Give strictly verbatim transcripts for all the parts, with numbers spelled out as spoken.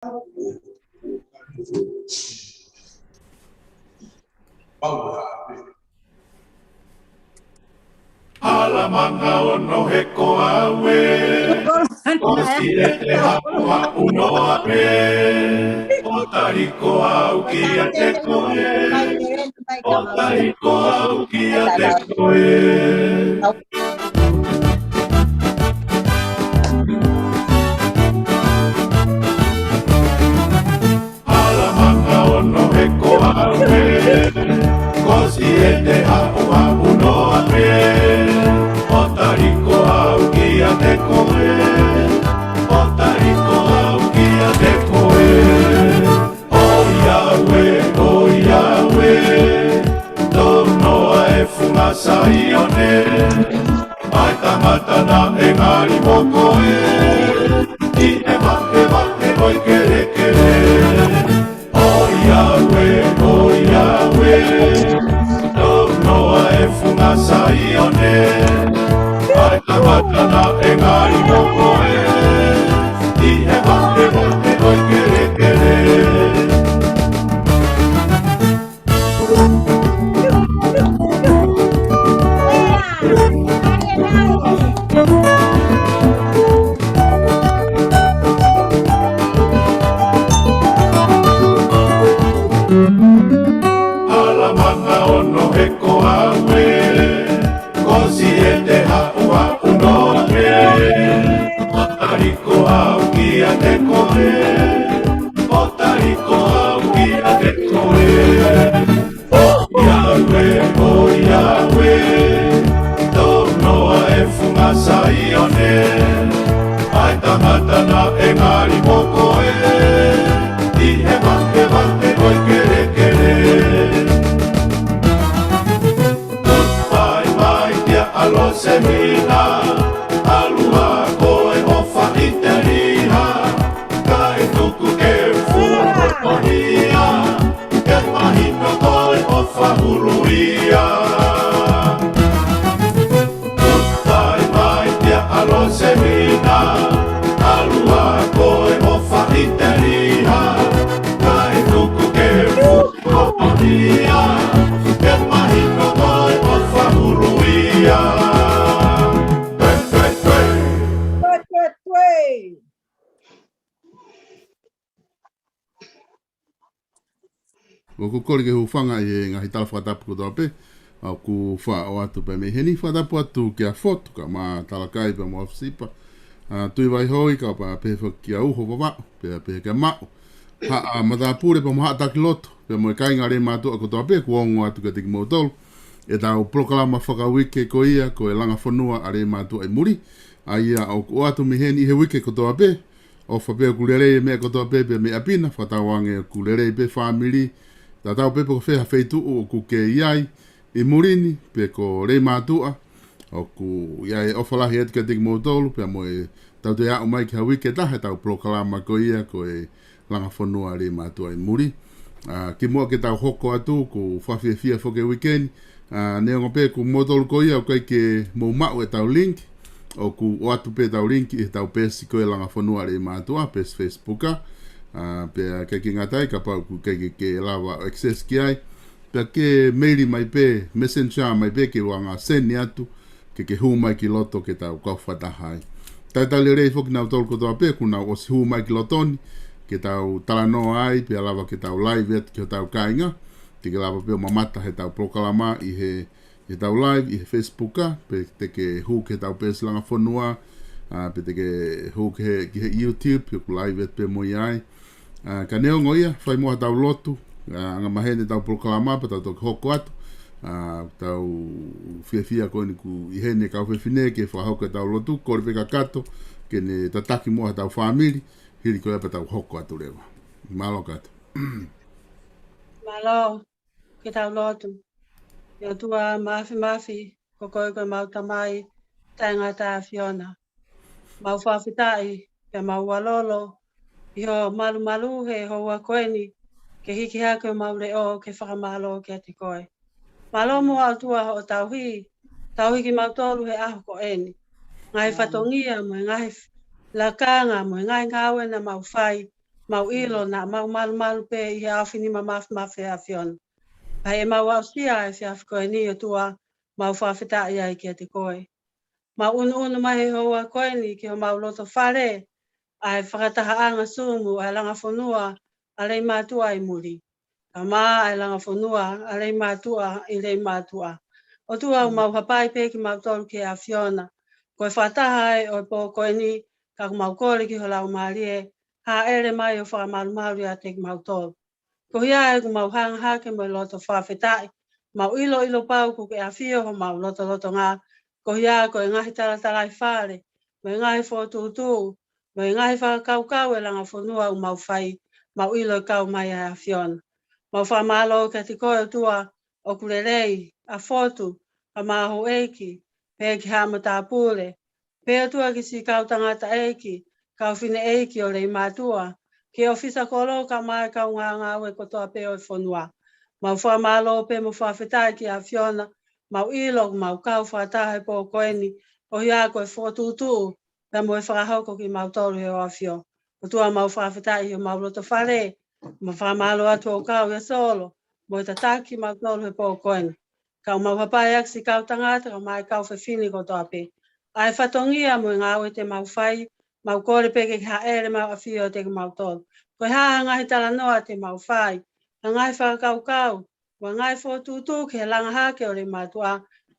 Hala manga ono he ko au ē, ko Siete Haʻuhaʻu noa pē, ʻo tali ko au kiate koe, ʻo tali ko au kiate koe. Hala manga ono he ko au ē, ko Siete Haʻuhaʻu noa pē, ʻo tali ko au kiate koe, ʻo tali ko au kiate koe. ʻOiauē, ʻoiauē, tō noa e funga Saione, ʻa e tangata naʻe ngali mo koe, ʻi he vahevahe ʻo e kelekele. ʻOiauē, ʻoiauē, tō noa e funga Saione, ʻa e tangata naʻe ngali mo koe, ʻi he vahevahe ʻo e kelekele. Hala manga ono he ko au ē, ko Siete Haʻuhaʻu noa pē, ʻo tali ko au kiate koe, ʻo tali ko au kiate koe. ʻOiauē, ʻoiauē, tō noa e funga Saione, ʻa e tangata naʻe ngali mo koe, ʻi he vahevahe ʻo e kelekele. Tuʻu mai mai kia ʻAlosemina, ʻalu ā ko e ʻofa ʻi te liha, kae tuku ke fuʻu ʻonia, ke mahino ko e ʻofa ʻuluʻia. Tuʻu mai mai kia ʻAlosemina, ʻalu ā ko e ʻofa ʻi te liha, kae tuku ke fuʻu ʻonia, ke mahino ko e ʻofa ʻuluʻia. Toe, toe, toe. Toe, toe, toe. ʻOku kole ke hūfanga ʻi he ngaahi tala fakatapu kotoa pē, ʻa ʻoku faʻo atu pē mei heni. Fakatapu atu kia Fotu, kae ʻumaʻā Talakai pea mo ʻAfisipa, ʻa Tuʻi Vaihoi, kae pehē foki kia Uho Vavaʻu, pea pehē kia Maʻu, Haʻa Matāpule pea mo Haʻa Takiloto, pea mo e kāinga Leimātuʻa kotoa pē kuo ongo atu kiate kimoutolu ʻetau polokalama fakauike ko ia ko e Langa Fonua ʻa Leimātuʻa ʻi muli, ʻa ia ʻoku ʻoatu mei heni ʻi he uike kotoa pē. ʻOfa pē ʻoku lelei e meʻa kotoa pē, pea mei ʻapi na, fakatauange ʻoku lelei pē fāmili, tatau pē pe ko fē ha feituʻu ʻoku ke ʻi ai ʻi muli ni, pe ko Leimātuʻa, ʻoku ʻi ai e ʻofa lahi atu kiate kimoutolu, pea mo e tau toe aʻu mai ki ha uike ʻe taha ʻetau polokalama ko ia ko e Langa Fonua ʻa Leimātuʻa ʻi muli. ʻA, kimuʻa ke tau hoko atu, ʻoku fakafiefia foki e uike ni, ʻa, neongo pē ko moutolu ko ia ʻoku ʻikai ke mou maʻu ʻetau link, ʻoku ʻoatu pē ʻetau link ʻi heʻetau peesi ko e Langa Fonua ʻa Leimātuʻa, peesi Facebook, ʻa, pea ʻikai ke ngata ai, kapau ʻoku ʻikai ke, ke lava access ki ai, pea ke meili mai pē, messenger mai pē, ke u hanga send atu, ke ke hū mai ki loto ke tau kau fakataha ai. Talitali lelei foki nautolu kotoa pē, kuo nau ʻosi hū mai ki loto ni, ke tau talanoa ai, pea lava ke tau live atu ki hotau kāinga, te ke lava pē ʻo mamata heʻetau polokalama ʻi he, heʻetau live, ʻi he Facebook, pe te ke hū ki heʻetau peesi Langa Fonua, ʻa, pe te ke hū ki he, ki he YouTube, ʻoku live atu pē mo ia ai. ʻA, ka neongo ia, fai muʻa haʻatau lotu, ʻa, angamaheni ʻetau polokalama, pea tau toki hoko atu. ʻA, tau fiefia ko eni kuo ʻi heni e kau fefine ke fakahoko ʻetau lotu, kole pē kakato, ke ne tataki muʻa haʻatau fāmili, hili ko ia pea tau hoko atu leva. Mālō kakato. Mālō. Ke tau lotu. ʻE ʻOtua Māfimafi, ko koe ko ʻemau Tamai Taʻengata ʻAfiona. Mau fakafetaʻi, pea mau ʻalolo, ʻi hoʻo malumalu he houa ko eni, ke hiki hake ʻemau leʻo ke fakamālō kiate koe. Mālō muʻa ʻOtua hoʻo tauhi, tauhi kimautolu he ʻaho ko eni. Ngaahi fatongia mo e ngaahi f-, lakanga mo e ngaahi ngāue naʻa mau fai, Mau ʻilo naʻa mau malumalu pē ʻi he ʻaofinima māfimafi ʻa e ʻAfiona. Pea ʻi heʻemau aʻusia ʻa e efiafi ko eni, ʻOtua, mau fakafetaʻi ai kiate koe. Mau ʻunuʻunu mai he houa ko eni ki homau loto fale ʻa e fakatahaʻanga Zoom ʻa e langa fonua ʻa Leimātuʻa ʻi muli, kae ʻumaʻā ʻa e langa fonua ʻa Leimātuʻa ʻi Leimātuʻa. ʻOtua, ʻoku mau hapai pē kimautolu ki he ʻAfiona. Ko e fakataha ē ʻo e pō ko eni, ka ʻoku mau kole ki ho Laumālie, hāʻele mai ʻo fakamalumalu ʻiate kimautolu. Ko ia ē ʻoku mau hanga hake mo e loto fakafetaʻi, mau ʻiloʻilo pau ʻoku ke ʻafio homau lotolotonga. Ko ia ko e ngaahi talatalaifale, mo e ngaahi fokotuʻutuʻu, mo e ngaahi fakakaukau ʻa e langa fonua ʻoku mau fai, mau ʻilo ʻe kau mai ʻa e ʻAfiona. Mau fakamālō kiate koe, ʻOtua, ʻoku lelei ʻa Fotu, kae ʻumaʻā houʻeiki, pehē ki Haʻa Matāpule, pea ʻOtua ki siʻi kau tangataʻeiki, kau fineʻeiki ʻo Leimātuʻa, ki he ʻōfisa kolo kae ʻumaʻā e kau ngāue kotoa pē ʻo e fonua. Mau fakamālō pē mo fakafetaʻi ki he ʻAfiona, mau ʻilo ʻoku mau kau fakataha he pō ko eni, ko ia ko e fokotuʻutuʻu, pea mo e fakahoko kimautolu ʻe ho ʻAfio. ʻOtua, mau fakafetaʻi ʻi homau loto fale, mau fakamālō atu ʻo kau ʻia Solo, mo e tataki kimautolu he pō ko eni. Kae ʻumaʻā e hapai ʻa e siʻi kau tangata, kae ʻumaʻā e kau fefine kotoa pē. ʻA e fatongia mo e ngāue te mau fai, mau kole pē ke ke hāʻele mai ʻo ʻafio ʻiate kimautolu. Ko e hā ha ngaahi talanoa te mau fai, ha ngaahi fakakaukau, mo e ngaahi fokotuʻutuʻu ki he langa hake ʻo Leimātuʻa,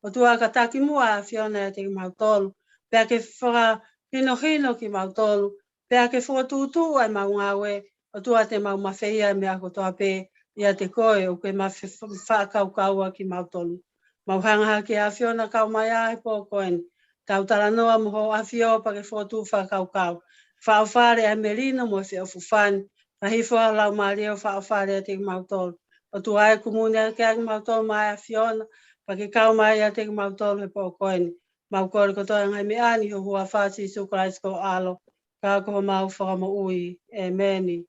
ʻOtua, ka taki muʻa ʻa e ʻAfiona ʻiate kimautolu, pea ke fakahinohino kimautolu, pea ke fokotuʻutuʻu ʻa ʻemau ngāue, ʻOtua, te mau mafeia ʻa e meʻa kotoa pē ʻiate koe, ʻoku ke mafe-, fakakaukau ʻa kimautolu. Mau hanga hake ʻa e ʻAfiona kau mai ʻa e pō ko eni. Tau talanoa mo ho ʻAfio pea ke fokotuʻu fakakaukau. Fakaʻofa leva ʻa e melino mo e feʻofoʻofani. Ka hifo ho Laumālie ʻo fakaʻofa leva ʻiate kimautolu. ʻOtua ē, kumuni ʻa kimautolu maʻa e ʻAfiona, pea ke kau mai ʻiate kimautolu he pō ko eni. Mau kole kotoa e ngaahi meʻa ni ʻi ho huafa, Sīsū Kalaisi ko ho ʻAlo, ka ko homau Fakamoʻui. ʻĒmeni.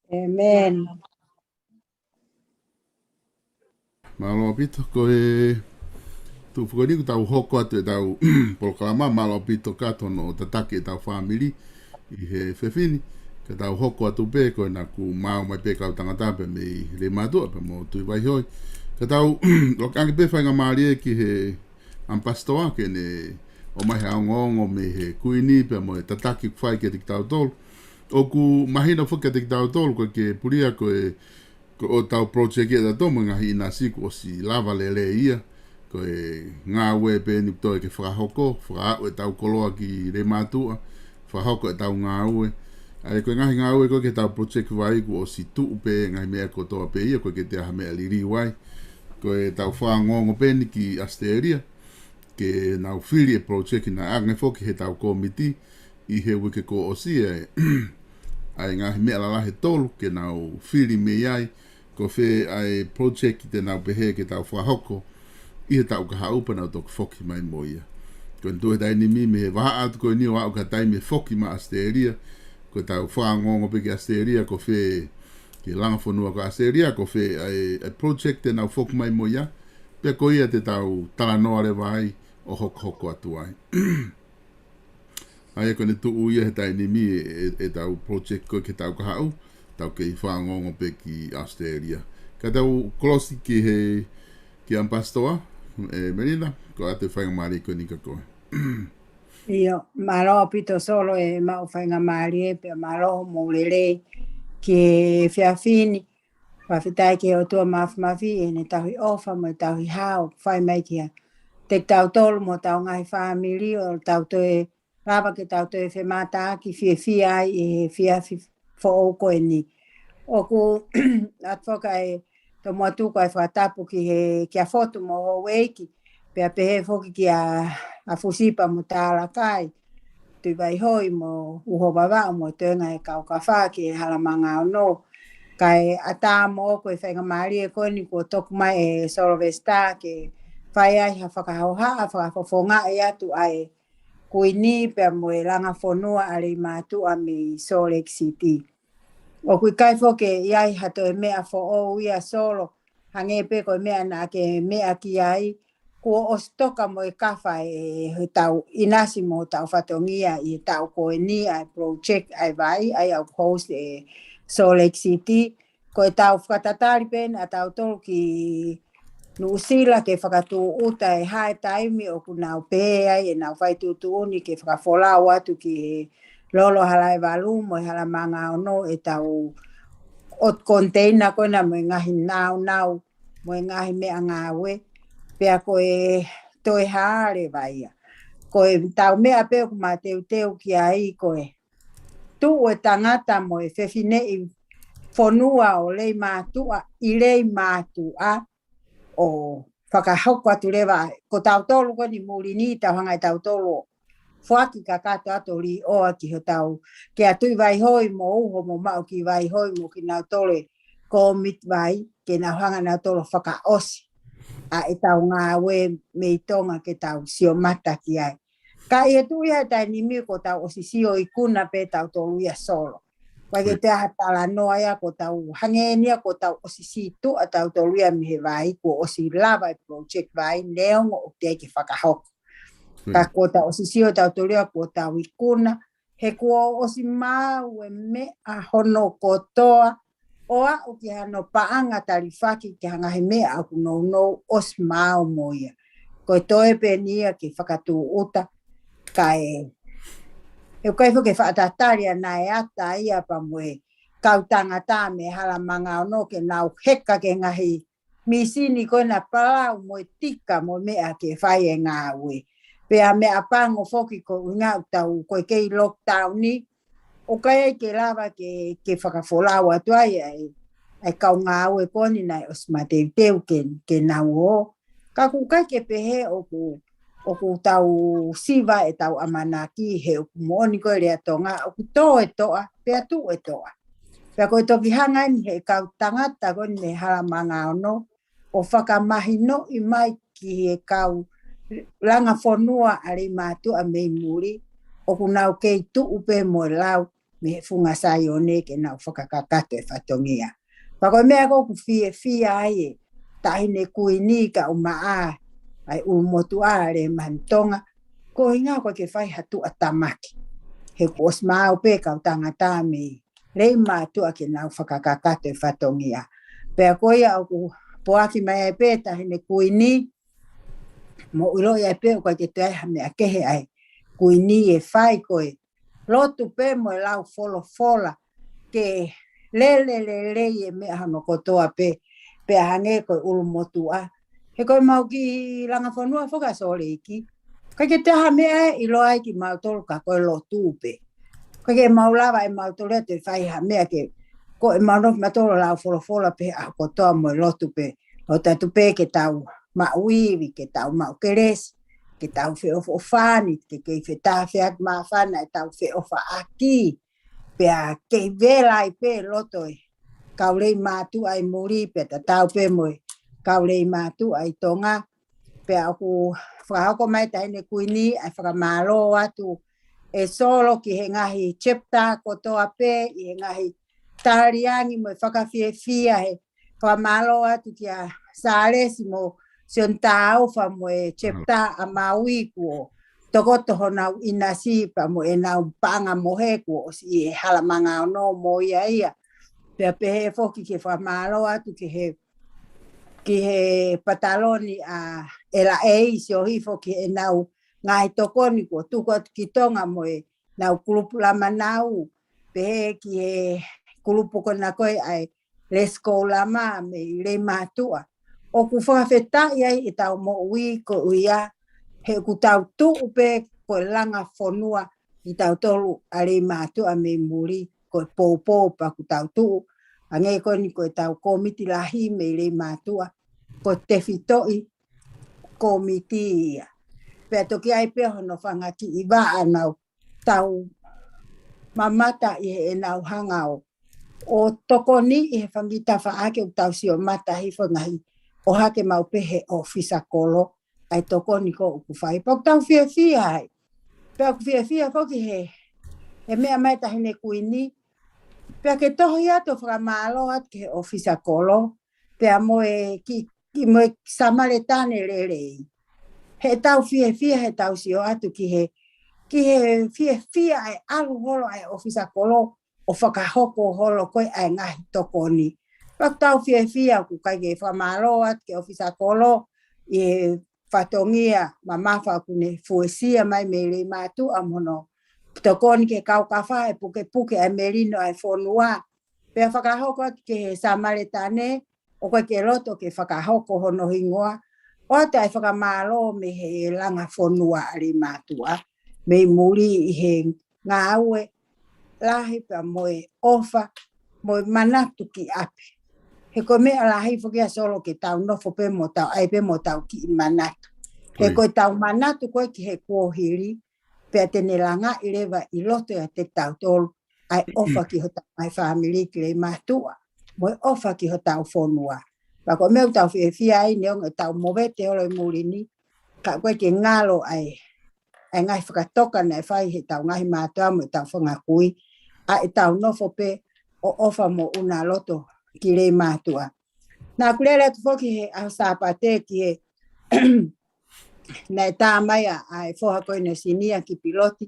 ʻĒmeni. Mālō ʻaupito, ko e tuʻu foki eni kuo tau hoko atu ʻetau polokalama, mālō ʻaupito Kato hono tataki ʻetau fāmili ʻi he efiafi ni, ka tau hoko atu pē, ko ena kuo maʻu mai pē kau tangata pē mei Leimātuʻa pea mo Tuʻi Vaihoʻi. Ka tau ʻoange pē faingamālie ki he ʻAmipasitoa ke ne ʻomai ha ongoongo mei he Kuini pea mo e tataki kuo fai kiate kitautolu. ʻOku mahino foki kiate kitautolu ko e ke pulia ko e, ko ʻetau project ʻa tautolu mo e ngaahi ʻinasi kuo ʻosi lava lelei ia. Ko e ngāue pē eni ʻoku toe ke fakahoko, fakaaʻu ʻetau koloa ki Leimātuʻa, fakahoko ʻetau ngāue. ʻA ia ko e ngaahi ngāue ko ē ki heʻetau project vai kuo ʻosi tuʻu pē ngaahi meʻa kotoa pē ia, ʻoku ʻikai ke toe ʻi ai ha meʻa liliu ai. Ko ʻetau fakaongoongo pē eni ki ʻAositelēlia, ke nau fili e project naʻe ʻoange foki heʻetau kōmiti ʻi he uike kuo ʻosi ē, ʻa e ngaahi meʻa lalahi ʻe tolu ke nau fili mei ai, ko fē ʻa e project te nau pehē ke tau fakahoko ʻi he taʻu kahaʻu pea nau toki foki mai mo ia. Ko eni tuʻu he taimi ni mei he vahaʻa atu ko eni ʻo aʻu ki he taimi e foki mai ʻAositelēlia, ko ʻetau fakaongoongo pē ki ʻAositelēlia, ko fē, ki he langa fonua ko ʻAositelēlia, ko fē ʻa e, ʻa e project te nau foki mai mo ia, pea ko ia te tau talanoa leva ai ʻo hokohoko atu ai. ʻA ia ko ʻene tuʻu ia he taimi ni e, e, ʻetau project ko ē ki he taʻu kahaʻu, tau kei fakaongoongo pē ki ʻAositelēlia. Ka tau kolosi ki he, ki ʻAmipasitoa, ē, Melina, ko e ʻoatu e faingamālie ko eni kia koe. ʻIo, mālō ʻaupito Solo e maʻu faingamālie pea mālō hoʻomou lelei ki he efiafi ni. Fakafetaʻi ki he ʻOtua Māfimafi ʻi heʻene tauhi ʻofa mo e tauhi hao, fai mai kiate kitautolu mo hotau ngaahi fāmili ʻo tau toe lava ke tau toe femātaaki fiefia ai ʻi he efiafi foʻou ko eni. ʻOku ʻoatu foki ʻa e tomuʻa tuku ʻa e fakatapu ki he, kia Fotu mo houʻeiki, pea pehē foki kia ʻAfusipa mo Talakai, Tuʻi Vaihoʻi mo Uho Vavaʻu mo e toenga e kau kafa ki he Hala Manga Ono. Kae ʻatā moʻoku e faingamālie ko eni kuo toku mai ʻe Solovesita ke fai ai ha fakahohaʻa, fakafofongaʻi atu ʻa e Kuini pea mo e langa fonua ʻa Leimātuʻa mei Salt Lake City. ʻOku ʻikai foki ke ʻi ai ha toe meʻa foʻou ia Solo, hangē pē ko e meʻa naʻa ke meʻa ki ai, kuo ʻosi toka mo e kafa ʻe heʻetau ʻinasi mo hotau fatongia ʻi he taʻu ko eni ʻa e project ʻa e vai, ʻa ia ʻoku host ʻe Salt Lake City. Ko e tau fakatatali pē ʻa tautolu ki Nuʻusila ke fakatūʻuta ʻi he taimi ʻoku nau pehē ai ʻenau fai tuʻutuʻuni ke fakafolau atu ki he Lolo Halaevalu mo e Halamanga Ono ʻetau ʻotu koniteina ko ena mo e ngaahi naunau mo e ngaahi meʻangāue. Pea ko e toe hā leva ia. Ko e tau meʻa pē ʻoku mateuteu ki ai ko e tuʻu e tangata mo e fefineʻi fonua ʻo Leimātuʻa ʻi Leimātuʻa ʻo fakahoko atu leva ko tautolu ko eni muli ni tau hanga ʻe tautolu ʻo foaki kakato atu ʻo liʻoa ki hotau, kia Tuʻivaihoi mo Uho mo Maʻukivaihoi mo kinautolu e kōmiti vai ke nau hanga nautolu ʻo fakaʻosi ʻa ʻetau ngāue mei Tonga ke tau sio mata ki ai. Ka ʻi he tuʻu ia he taimi ni ko tau ʻosi sio ikuna pē tautolu ia Solo. ʻIkai ke toe ʻi ai ha talanoa ia ko tau hangē ni ia ko tau ʻosi situʻa tautolu ia mei he vai kuo ʻosi lava e project vai neongo ʻoku teʻeki ke fakahoko. Ka ko tau ʻosi sio tautolu ia ko tau ikuna he kuo ʻosi maau e meʻa hono kotoa ʻo aʻu ki hano paʻanga talifaki ki he ngaahi meʻa ʻoku nounou ʻosi maau mo ia. Ko e toe pē eni ia ke fakatūʻuta kae he ʻoku ʻikai foki ke fakatatali ʻa naʻe ʻata ia pea mo e kau tangata mei Halamanga Ono ke nau heka ki he ngaahi misini ko ena palau mo e tika mo e meʻa ke fai e ngāue. Pea meʻapango foki ko e ʻuhinga ʻoku tau ko e kei lockdown ni ʻoku ʻikai ke lava ke, ke fakafolau atu ai ʻa e, ʻa e kau ngāue ko eni naʻe ʻosi mateuteu ke, ke nau ō. Ka ʻoku ʻikai ke pehē ʻoku, ʻoku tau siva ʻetau ʻamanaki he ʻoku moʻoni ko e lea Tonga ʻoku tō e toʻa pea tuʻu e toʻa. Pea ko e toki hanga eni he kau tangata ko eni mei Halamanga Ono ʻo fakamahinoʻi mai ki he kau langa fonua ʻa Leimātuʻa mei muli ʻoku nau kei tuʻu pē mo e lau mei he funga Saione ke nau fakakakato e fatongia. Pea ko e meʻa ko ʻoku fiefia ai e Taʻahine Kuini kae ʻumaʻā ʻa e ʻulumotuʻa ʻa Leimātuʻa, ko e ʻuhinga ʻoku ʻikai ke fai ha tuʻatamaki. He kuo ʻosi maau pē kau tangata mei Leimātuʻa ke nau fakakakato e fatongia. Pea ko ia ʻoku poaki mai ai pē Taʻahine Kuini, mou ʻiloʻi ai pē ʻoku ʻikai ke toe ʻi ai ha meʻa kehe ʻa e Kuini ʻe fai ko e lotu pē mo e lau folofola ke lele lelei e meʻa hono kotoa pē, pea hangē ko e ʻulumotuʻa. He ko e mau kiʻi langa fonua foki ʻa Sōleki, ʻikai ke toe ʻi ai ha meʻa ʻe ʻilo ai kimautolu ka ko e lotu pē. ʻIkai ke mau lava ʻe mautolu ʻe toe fai ha meʻa ke, ko e mau nofo mautolu ʻo lau folofola pē ʻaho kotoa mo e lotu pē. Lotu atu pē ke tau maʻu ivi, ke tau maʻu kelesi, ke tau feʻofoʻofani, ke kei fetāfeaki māfana ʻetau feʻofaʻaki. Pea kei vela ai pē loto e kau Leimātuʻa ʻi muli, pea tatau pē mo e kau Leimātuʻa ʻi Tonga. Pea ʻoku fakahoko mai Taʻahine Kuini ʻa e fakamālō atu ʻe Solo ki he ngaahi chapter kotoa pē ʻi he ngaahi taliangi mo e fakafiefia he fakamālō atu kia Sālesi mo Sione Taufa mo e chapter ʻa Maui kuo tokoto honau ʻinasi pea mo ʻenau paʻanga mohe kuo ʻosi ʻi he Halamanga Ono mo ia ia. Pea pehē foki ke fakamālō atu ki he, ki he pataloni ʻa ʻEla ʻEi Siohifo ki heʻenau ngaahi tokoni kuo tuku atu ki Tonga mo ʻenau kulupu Lamanau. Pehē ki he kulupu ko ena ko ē ʻa e Let's Go Lama mei Leimātuʻa. ʻOku fakafetaʻi ai ʻetau moʻui ko ia he ʻoku tau tuʻu pē ko e langa fonua ʻi tautolu ʻa Leimātuʻa mei muli, ko e poupou pea ʻoku tau tuʻu. Hangē ko eni ko ʻetau kōmiti lahi mei Leimātuʻa, ko e tefitoʻi kōmiti ia. Pea toki ʻi ai pē hono fanga kiʻi vaʻa naʻa tau mamata ʻi heʻenau hanga ʻo, ʻo tokoni ʻi he fanga tafaʻaki ʻoku tau sio mata hifo ngaahi ʻohake maʻu pē he ʻōfisa kolo, ʻa e tokoni ko ē ʻoku fai. Pea ʻoku tau fiefia ai. Pea ʻoku fiefia foki he, he meʻa mai Taʻahine Kuini. Pea ke tohi atu ʻo fakamālō atu ki he ʻōfisa kolo. Pea mo e ki, ki mo e Samaletane lelei. Heʻetau fiefia, heʻetau sio atu ki he, ki he fiefia ʻa e ʻalu holo ʻa e ʻōfisa kolo ʻo fakahoko holo ko ē ʻa e ngaahi tokoni. Pea ʻoku tau fiefia ʻoku ʻikai ke fakamālō atu ki he ʻōfisa kolo ʻi he fatongia mamafa ʻoku ne fuesia mai mei Leimātuʻa mo hono tokoni ki he kaukafa, ʻa e pukepuke ʻa e melino ʻa e fonua. Pea fakahoko atu ki he Samaletane, ʻoku ʻikai ke loto ke fakahoko hono hingoa. ʻOatu ʻa e fakamālō mei he langa fonua ʻa Leimātuʻa mei muli ʻi he ngāue lahi pea mo e ʻofa, mo e manatu ki ʻapi. He ko e meʻa lahi foki ia Solo ke tau nofo pē mo tau ʻai pē mo tau kiʻi manatu. He ko ʻetau manatu ko ē ki he kuohili, pea te ne langaʻi leva ʻi loto ʻiate kitautolu ʻa e ʻofa ki hotau ngaahi fāmili ki Leimātuʻa, mo e ʻofa ki hotau fonua. Pea ko e meʻa ʻoku tau fiefia ai neongo ʻetau movete holo ʻi muli ni, ka ʻoku ʻikai ke ngalo ʻa e, ʻa e ngaahi fakatoka naʻe fai heʻetau ngaahi mātuʻa mo ʻetau fanga kui, ʻa ʻetau nofo pē ʻo ʻofa mo ʻuna loto ki Leimātuʻa. Naʻa ku lele atu foki he ʻaho Sāpate ki he naʻe tā mai ʻa, ʻa e foha ko eni ʻo Sinia ki Piloti,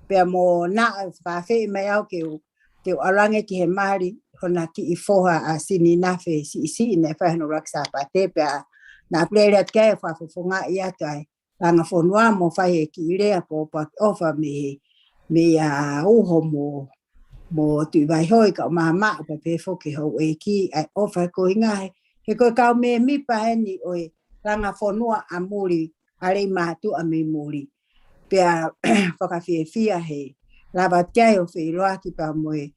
pea mo naʻa fakaafeʻi mai au ke u, ke u ʻalu ange ki he mali hona kiʻi foha ʻa Sininafe siʻisiʻi naʻe fai hono ʻuluaki Sāpate, pea naʻa ku lele atu ki ai ʻo fakafofongaʻi atu ʻa e langa fonua mo fai e kiʻi lea pōpoaki ʻofa mei he, mei a uho mo, mo Tuʻivaihoi kae ʻumaʻā pē foki houʻeiki, ʻa e ʻofa ko e ngaahi, he ko e kau mēmipa eni ʻo e langa fonua ʻa muli ʻa Leimātuʻa mei muli. Pea fakafiefia he lava atu ki ai ʻo feʻiloaki pea mo e,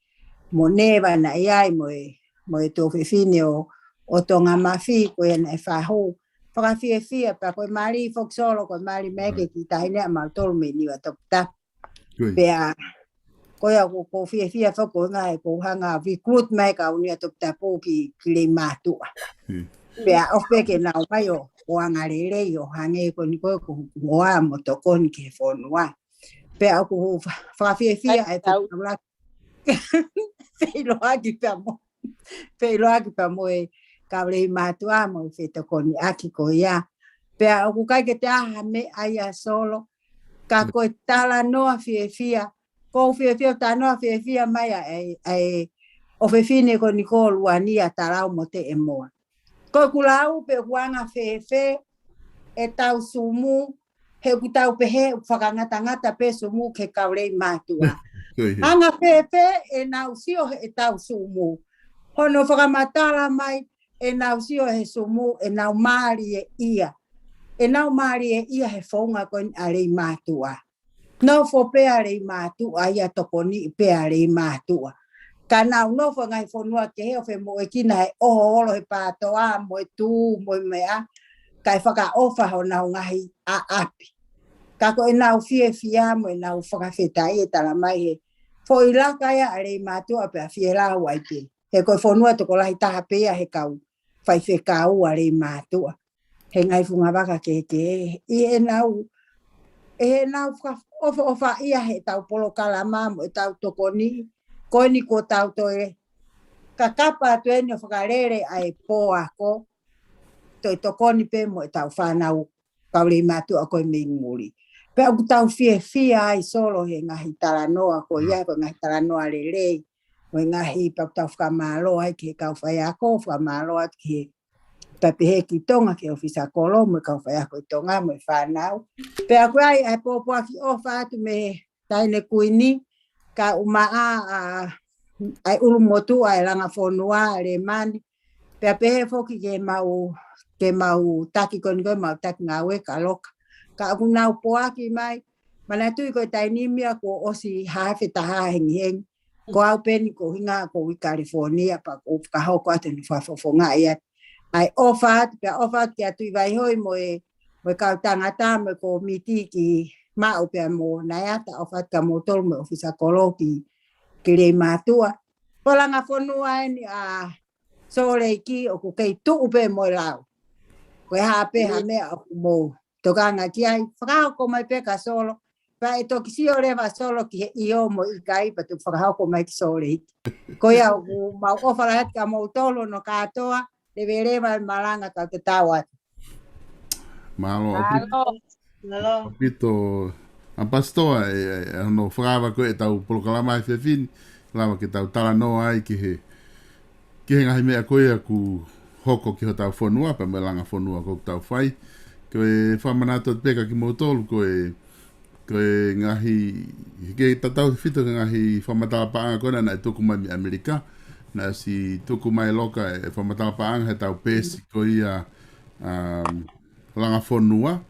mo Neva naʻe ʻi ai mo e, mo e tuofefine ʻo, ʻo Tongamafi ko ia naʻe fahu. Fakafiefia pea ko e mali foki Solo, ko e mali mai ke kiʻi taʻahine ʻa mautolu mei Niuatoputapu. Pea ko ia ʻoku ou fiefia foki ko e ngaahi ʻoku ou hanga ʻo recruit mai kau Niuatoputapu ki, ki Leimātuʻa. Pea ʻofa pē ke nau mai ʻo, ʻo anga lelei ʻo hangē ko eni ko ē ʻoku ou hoa mo tokoni ki he fonua. Pea ʻoku ou fa-, fakafiefia ʻa e tau feʻiloaki pea mo, feʻiloaki pea mo e kau Leimātuʻa mo e fetokoniʻaki ko ia. Pea ʻoku ʻikai ke toe ʻi ai ha meʻa ia Solo, ka ko e talanoa fiefia, ʻoku ou fiefia ʻo talanoa fiefia mai ʻa e, ʻa e ʻofefine ko eni ko Luania Talau mo Teʻemoa. Ko ʻeku lau pē ʻoku anga fēfē ʻetau sumu, he ʻoku tau pehē ʻoku fakangatangata pē sumu ki he kau Leimātuʻa. Anga fēfē ʻenau sio heʻetau sumu. Hono fakamatala mai ʻenau sio he sumu, ʻenau mālieʻia. ʻEnau mālieʻia he founga ko eni ʻa Leimātuʻa. Nofo pē ʻa Leimātuʻa ia, tokoniʻi pē ʻa Leimātuʻa. Ka nau nofo ngaahi fonua kehe ʻo femoʻuekina he ʻoho holo he pātoa mo e tū mo e meʻa, kae fakaʻofa honau ngaahi ʻaʻapi. Ka ko ʻenau fiefia mo ʻenau fakafetaʻi ʻe tala mai he foʻi laka ia ʻa Leimātuʻa pea fielau ai pē. He ko e fonua tokolahi taha pē ia he kau faifekau ʻa Leimātuʻa. He ngaahi fungavaka kehekehe, ʻi heʻenau, ʻi heʻenau fakaʻofoʻofaʻia heʻetau polokalama mo ʻetau tokoni, ko eni kuo tau toe kakapa atu eni ʻo fakalele ʻa e pō ako, toe tokoni pē mo ʻetau fānau kau Leimātuʻa ko ē mei muli. Pea ʻoku tau fiefia ai Solo he ngaahi talanoa ko ia, ko e ngaahi talanoa lelei, mo e ngaahi pea ʻoku tau fakamālō ai ki he kau faiako, fakamālō atu ki he pea pehē ki Tonga ki he ʻōfisa kolo mo e kau faiako ʻi Tonga mo e fānau. Pea ʻoku ʻi ai ʻa e pōpoaki ʻofa atu mei he Taʻahine Kuini, kae ʻumaʻā ʻa, ʻa e ʻulumotuʻa ʻa e langa fonua ʻa Lemani. Pea pehē foki ke mau, ke mau taki ko eni ko ē mau taki ngāue ka loka. Ka ʻoku nau poaki mai, manatuʻi ko e taimi ni ia kuo ʻosi haafe taha hengihengi. Ko au pē eni ko e ʻuhinga ʻoku ou ʻi California pea ʻoku ou fakahoko atu eni fakafofongaʻi atu ʻa e ʻofa atu, pea ʻofa atu kia Tuʻivaihoi mo e, mo e kau tangata mo e kōmiti ki Maʻu pea mo Naiata, ʻofa atu kia moutolu mo e ʻōfisa kolo ki, ki Leimātuʻa. Ko e langa fonua eni ʻa Sōleki ʻoku kei tuʻu pē mo e lau. Ko e hā pē ha meʻa ʻoku mou tokanga ki ai, fakahoko mai pē kia Solo. Pea ʻe toki sio leva Solo ki he ʻio mo e ʻikai, pea toki fakahoko mai ki Sōleki. Ko ia ʻoku mau ʻofa lahi atu kia moutolu hono kātoa, leveleva e malanga, kau tatau atu. Mālō ʻaupito. Mālō. Mālō ʻaupito ʻa Pasitoa ʻi, ʻi, ʻi hono fakaava ko ē ʻetau polokalama he efiafi ni. lava ke tau talanoa ai ki he, ki he ngaahi meʻa ko ia ʻoku hoko ki hotau fonua, pea mo e langa fonua ʻoku tau fai. Ko e fakamanatu atu pē kia kimoutolu, ko e, ko e ngaahi, ke tatau fito ki he ngaahi fakamatala paʻanga ko ena naʻe tuku mai mei ʻAmelika, naʻe ʻosi tuku mai ʻe Loka e fakamatala paʻanga heʻetau peesi ko ia, um, langa fonua,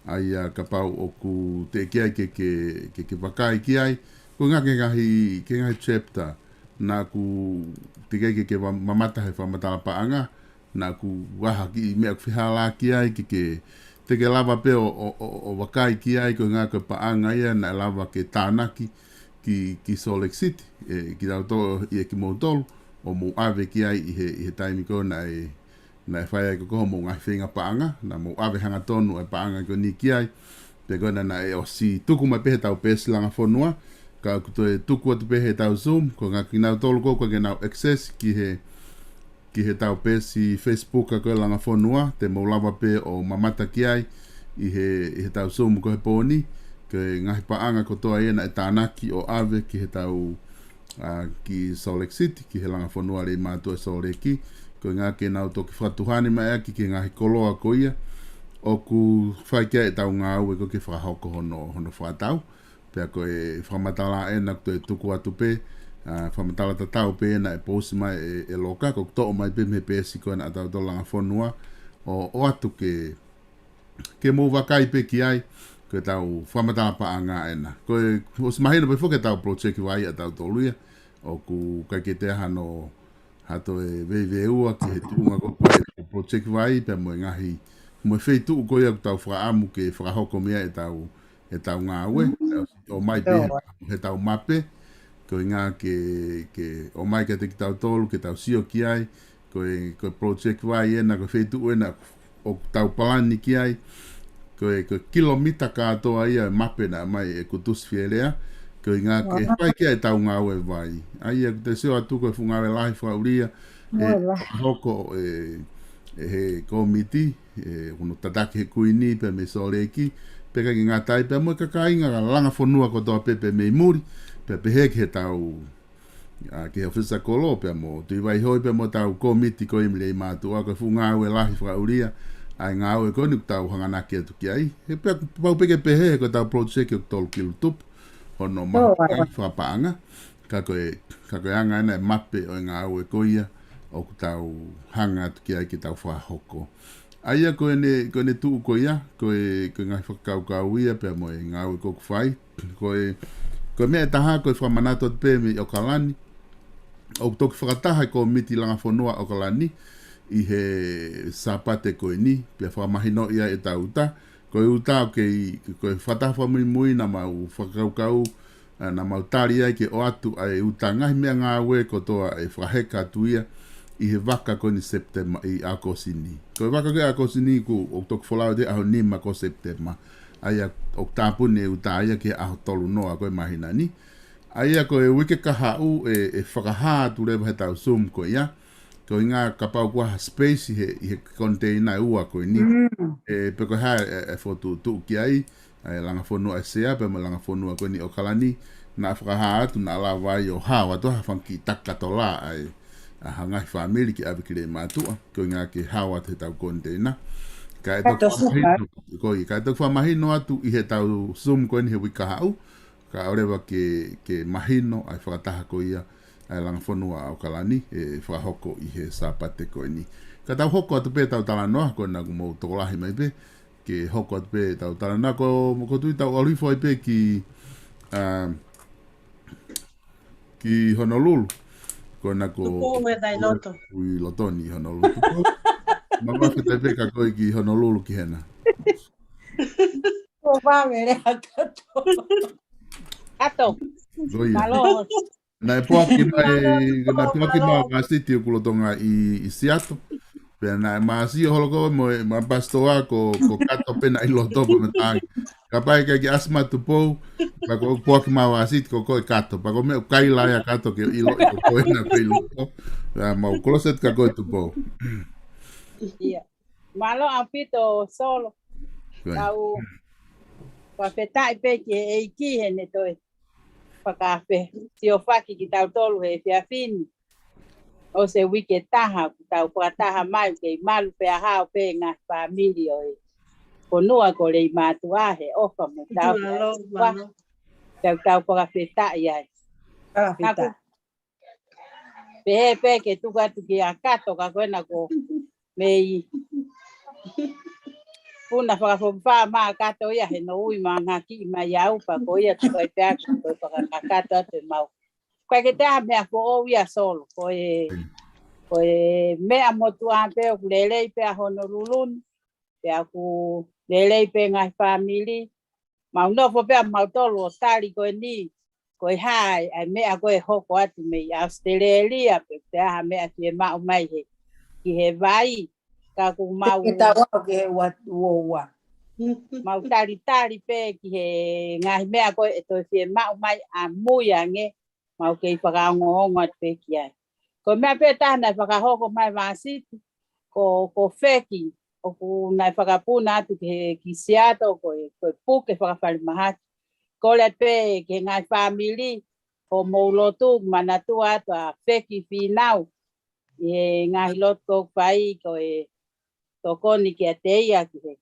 ʻa ia kapau ʻoku teʻeki ai ke, ke, ke, ke vakai ki ai, ko e ngaahi, ke ngaahi, ke ngaahi chapter, naʻa ʻoku teʻeki ai ke, ke va-, mamata he fakamatala paʻanga, naʻa ʻoku ʻi ai ha kiʻi meʻa ʻoku fehālaaki ai, ke, ke, te ke lava pē ʻo, ʻo, ʻo, ʻo vakai ki ai, ko e ngaahi ko e paʻanga ia, naʻe lava ke tānaki ki, ki Salt Lake City, ē, kitautolu, ʻia kimoutolu, ʻo mou ʻave ki ai ʻi he, ʻi he taimi ko ē naʻe, naʻe fai ai ko ē hoʻomou ngaahi feinga paʻanga, naʻa mou ʻave hangatonu e paʻanga ko eni ki ai, pea ko ena naʻe ʻosi tuku mai pē heʻetau peesi langa fonua, ka ʻoku toe tuku atu pē heʻetau Zoom, ko e ngaahi kinautolu ko ē ʻoku ʻikai ke nau access ki he, ki heʻetau peesi Facebook ʻa ko e langa fonua, te mou lava pē ʻo mamata ki ai ʻi he, ʻi heʻetau Zoom ko ē he pō ni, ko e ngaahi paʻanga kotoa ia naʻe tānaki ʻo ʻave ki heʻetau ʻa, ki Salt Lake City, ki he langa fonua Leimātuʻa ʻi Salt Lake, ko e ʻuhinga ke nau toki fakatuʻuhani mai ʻaki ki he ngaahi koloa ko ia ʻoku fai ki ai ʻetau ngāue ko ē ke fakahoko hono, hono fakatau. Pea ko e fakamatala ena ʻoku toe tuku atu pē, ʻa, fakamatala tatau pē naʻe post mai ʻe, ʻe Loka, ʻoku toʻo mai pē mei he peesi ko ena ʻatautolu langa fonua, ʻo, ʻoatu ke ke mou vakai pē ki ai, ko ʻetau fakamatala paʻanga ena. Ko e, ʻosi mahino pē foki ʻetau project vai ʻatautolu ia, ʻoku ʻikai ke toe ʻi ai hano, ha toe veiveiua ki he tuʻunga ko ē ʻetau project vai, pea mo e ngaahi, mo e feituʻu ko ia ʻoku tau fakaʻamu ke fakahoko mei ai ʻetau, ʻetau ngāue, ʻo mai pē heʻetau mape, ko e ʻuhinga ke, ke ʻomai kiate kitautolu, ke tau sio ki ai, ko e, ko e project vai ena, ko e feituʻu ena ʻoku tau palani ki ai, ko e, ko e kilomita kātoa ia e mape naʻe ʻomai ʻe Kutusi Fielea, ko e ʻuhinga ke fai ki ai ʻetau ngāue vai. ʻA ia ʻoku te sio atu ko e fuʻu ngāue lahi fakaʻulia, ʻe hoko ʻe, ʻe he kōmiti, ʻe hono tataki he Kuini pea mei Salt Lake, pea ʻikai ke ngata ai pea mo e kāinga langa fonua kotoa pē pea mei muli, pea pehē ki heʻetau, ʻa, ki he ʻōfisa kolo pea mo Tuʻi Vaihoʻi pea mo ʻetau kōmiti ko ē mei Leimātuʻa, ko e fuʻu ngāue lahi fakaʻulia ʻa e ngāue ko eni ʻoku tau hanganaki atu ki ai. He pea pau pē ke pehē ko ʻetau project ʻoku tolu kilu tupu hono mahuʻinga fakapaʻanga, ka ko e, ka ko e anga ena e mape ʻo e ngāue ko ia ʻoku tau hanga atu ki ai ke tau fakahoko. ʻA ia ko ʻene, ko ʻene tuʻu ko ia, ko e, ko e ngaahi fakakaukau ia pea mo e ngāue ko ē ʻoku fai. Ko e, ko e meʻa ʻe taha, ko e fakamanatu atu pē mei ʻOkalani, ʻoku toki fakataha e kōmiti langa fonua ʻOkalani ʻi he Sāpate ko eni, pea fakamahinoʻi ai ʻetau uta. Ko e uta ʻoku kei, ko e fakataha fakamuimui naʻa mau fakakaukau, ʻa, naʻa mau tali ai ke ʻoatu ʻa e uta ngaahi meʻangāue kotoa ʻe fakaheka atu ia ʻi he vaka ko eni Sepitema, ʻi ʻAokosi ni. Ko e vaka ko ē ʻAokosi ni ʻoku, ʻoku toki folau atu he ʻaho nima ko Sepitema. ʻA ia ʻoku tāpuni e uta ia ki he ʻaho tolu noa ko ē māhina ni. ʻA ia ko e uike kahaʻu ʻe, ʻe fakahā atu leva heʻetau Zoom ko ia. Ko e ʻuhinga kapau ʻoku ʻi ai ha space he, ʻi he container ʻe ua ko eni. ʻE, pe ko e hā e, e fokotuʻutuʻu ki ai, ʻa e langa fonua ʻa e sea, pea mo e langa fonua ko eni ʻOkalani, naʻa fakahā atu, naʻa lava ai ʻo hao atu ha fanga kiʻi taki kātola ʻa e, ʻa e ngaahi fāmili ke ʻave ki Leimātuʻa, ko e ʻuhinga ke hao atu heʻetau container. Ka ʻe toki fakamahino, ko ia, ka ʻe toki fakamahino atu ʻi heʻetau Zoom ko eni he uike kahaʻu, kae ʻoua leva ke, ke mahino ʻa e fakataha ko ia ʻa e langa fonua ʻa ʻOkalani ʻe fakahoko ʻi he Sāpate ko eni. Ka tau hoko atu pē ʻetau talanoa, ko ena kuo mou tokolahi mai pē, ke hoko atu pē ʻetau talanoa, ko, ko Tuʻi tau ʻalu hifo ai pē ki, ʻa, ki Honolulu. Ko ena ko Tupou ē, ʻi loto. ʻI loto ni Honolulu. Tupou. Mamafa tai pē ka ko e ki Honolulu ki hena. Ko vave le a kato. Kato. Ko ia. Mālō. Naʻe poaki mai, naʻe poaki mai ʻa Vasiti ʻoku lolotonga ʻi, ʻi Seattle. Pea naʻe mā sio holo ko ē mo e, mo e pasitoa ko, ko Kato pē naʻe ʻi loto pea mo e tangi. Kapau ʻe ʻikai ke ʻasi mai Tupou, pea ko e poaki mai ʻa Vasiti ko, ko e Kato. Pea ko e meʻa ʻoku kaila ai ʻa Kato ke ʻiloʻi ko koe naʻa ke ʻi loto. Pea mau closet ka ko e Tupou. ʻIo. Mālō ʻaupito Solo. Ko ia. Tau fakafetaʻi pē ki he ʻEiki heʻene toe fakafesiofaki kitautolu he efiafi ni. ʻOsi e uike ʻe taha, kuo tau fakataha mai, kei malu pē ʻa e hao pē ngaahi fāmili ʻo e fonua ko Leimātuʻa he ʻofa mo e tau. Mālō, mālō. Tau, tau fakafetaʻi ai. Fakafetaʻi. Naʻa ku pehē pē ke tuku atu kia Kato ka ko ena ko mei puna fakafokifā mai ʻa Kato ia he naʻe ui mai ngaahi kiʻi mai au pea ko ia tuku ai pē ʻa e ko e fakakakato atu ʻemau. Ko e ke te aha meʻa foʻou ia Solo, ko e, ko e meʻa motuʻa pē ʻoku lelei pē ʻa Honolulu ni, pea ʻoku lelei pē ngaahi fāmili, mau nofo pē ʻa mautolu ʻo tali ko eni, ko e hā ʻa e meʻa ko ē ʻe hoko atu mei ʻAositelēlia, pe ko e hā meʻa fiemaʻu mai he, ki he vai, ka ʻoku mau, ke tau aʻu ki he ua, ua, ua. Mau talitali pē ki he ngaahi meʻa ko ē ʻe toe fiemaʻu mai ʻamui ange, mau kei fakaongoongo atu pē ki ai. Ko e meʻa pē taha naʻe fakahoko mai Vāsiti, ko, ko Feki, ʻoku naʻe fakapuna atu ki he, ki Siato, ko e, ko e puke fakafalemahaki. Kole pē ki he ngaahi fāmili, ko mou lotu, manatua atu ʻa Feki Fīnau, ʻi he ngaahi lotu ʻoku fai, ko e tokoni kiate ia ki he.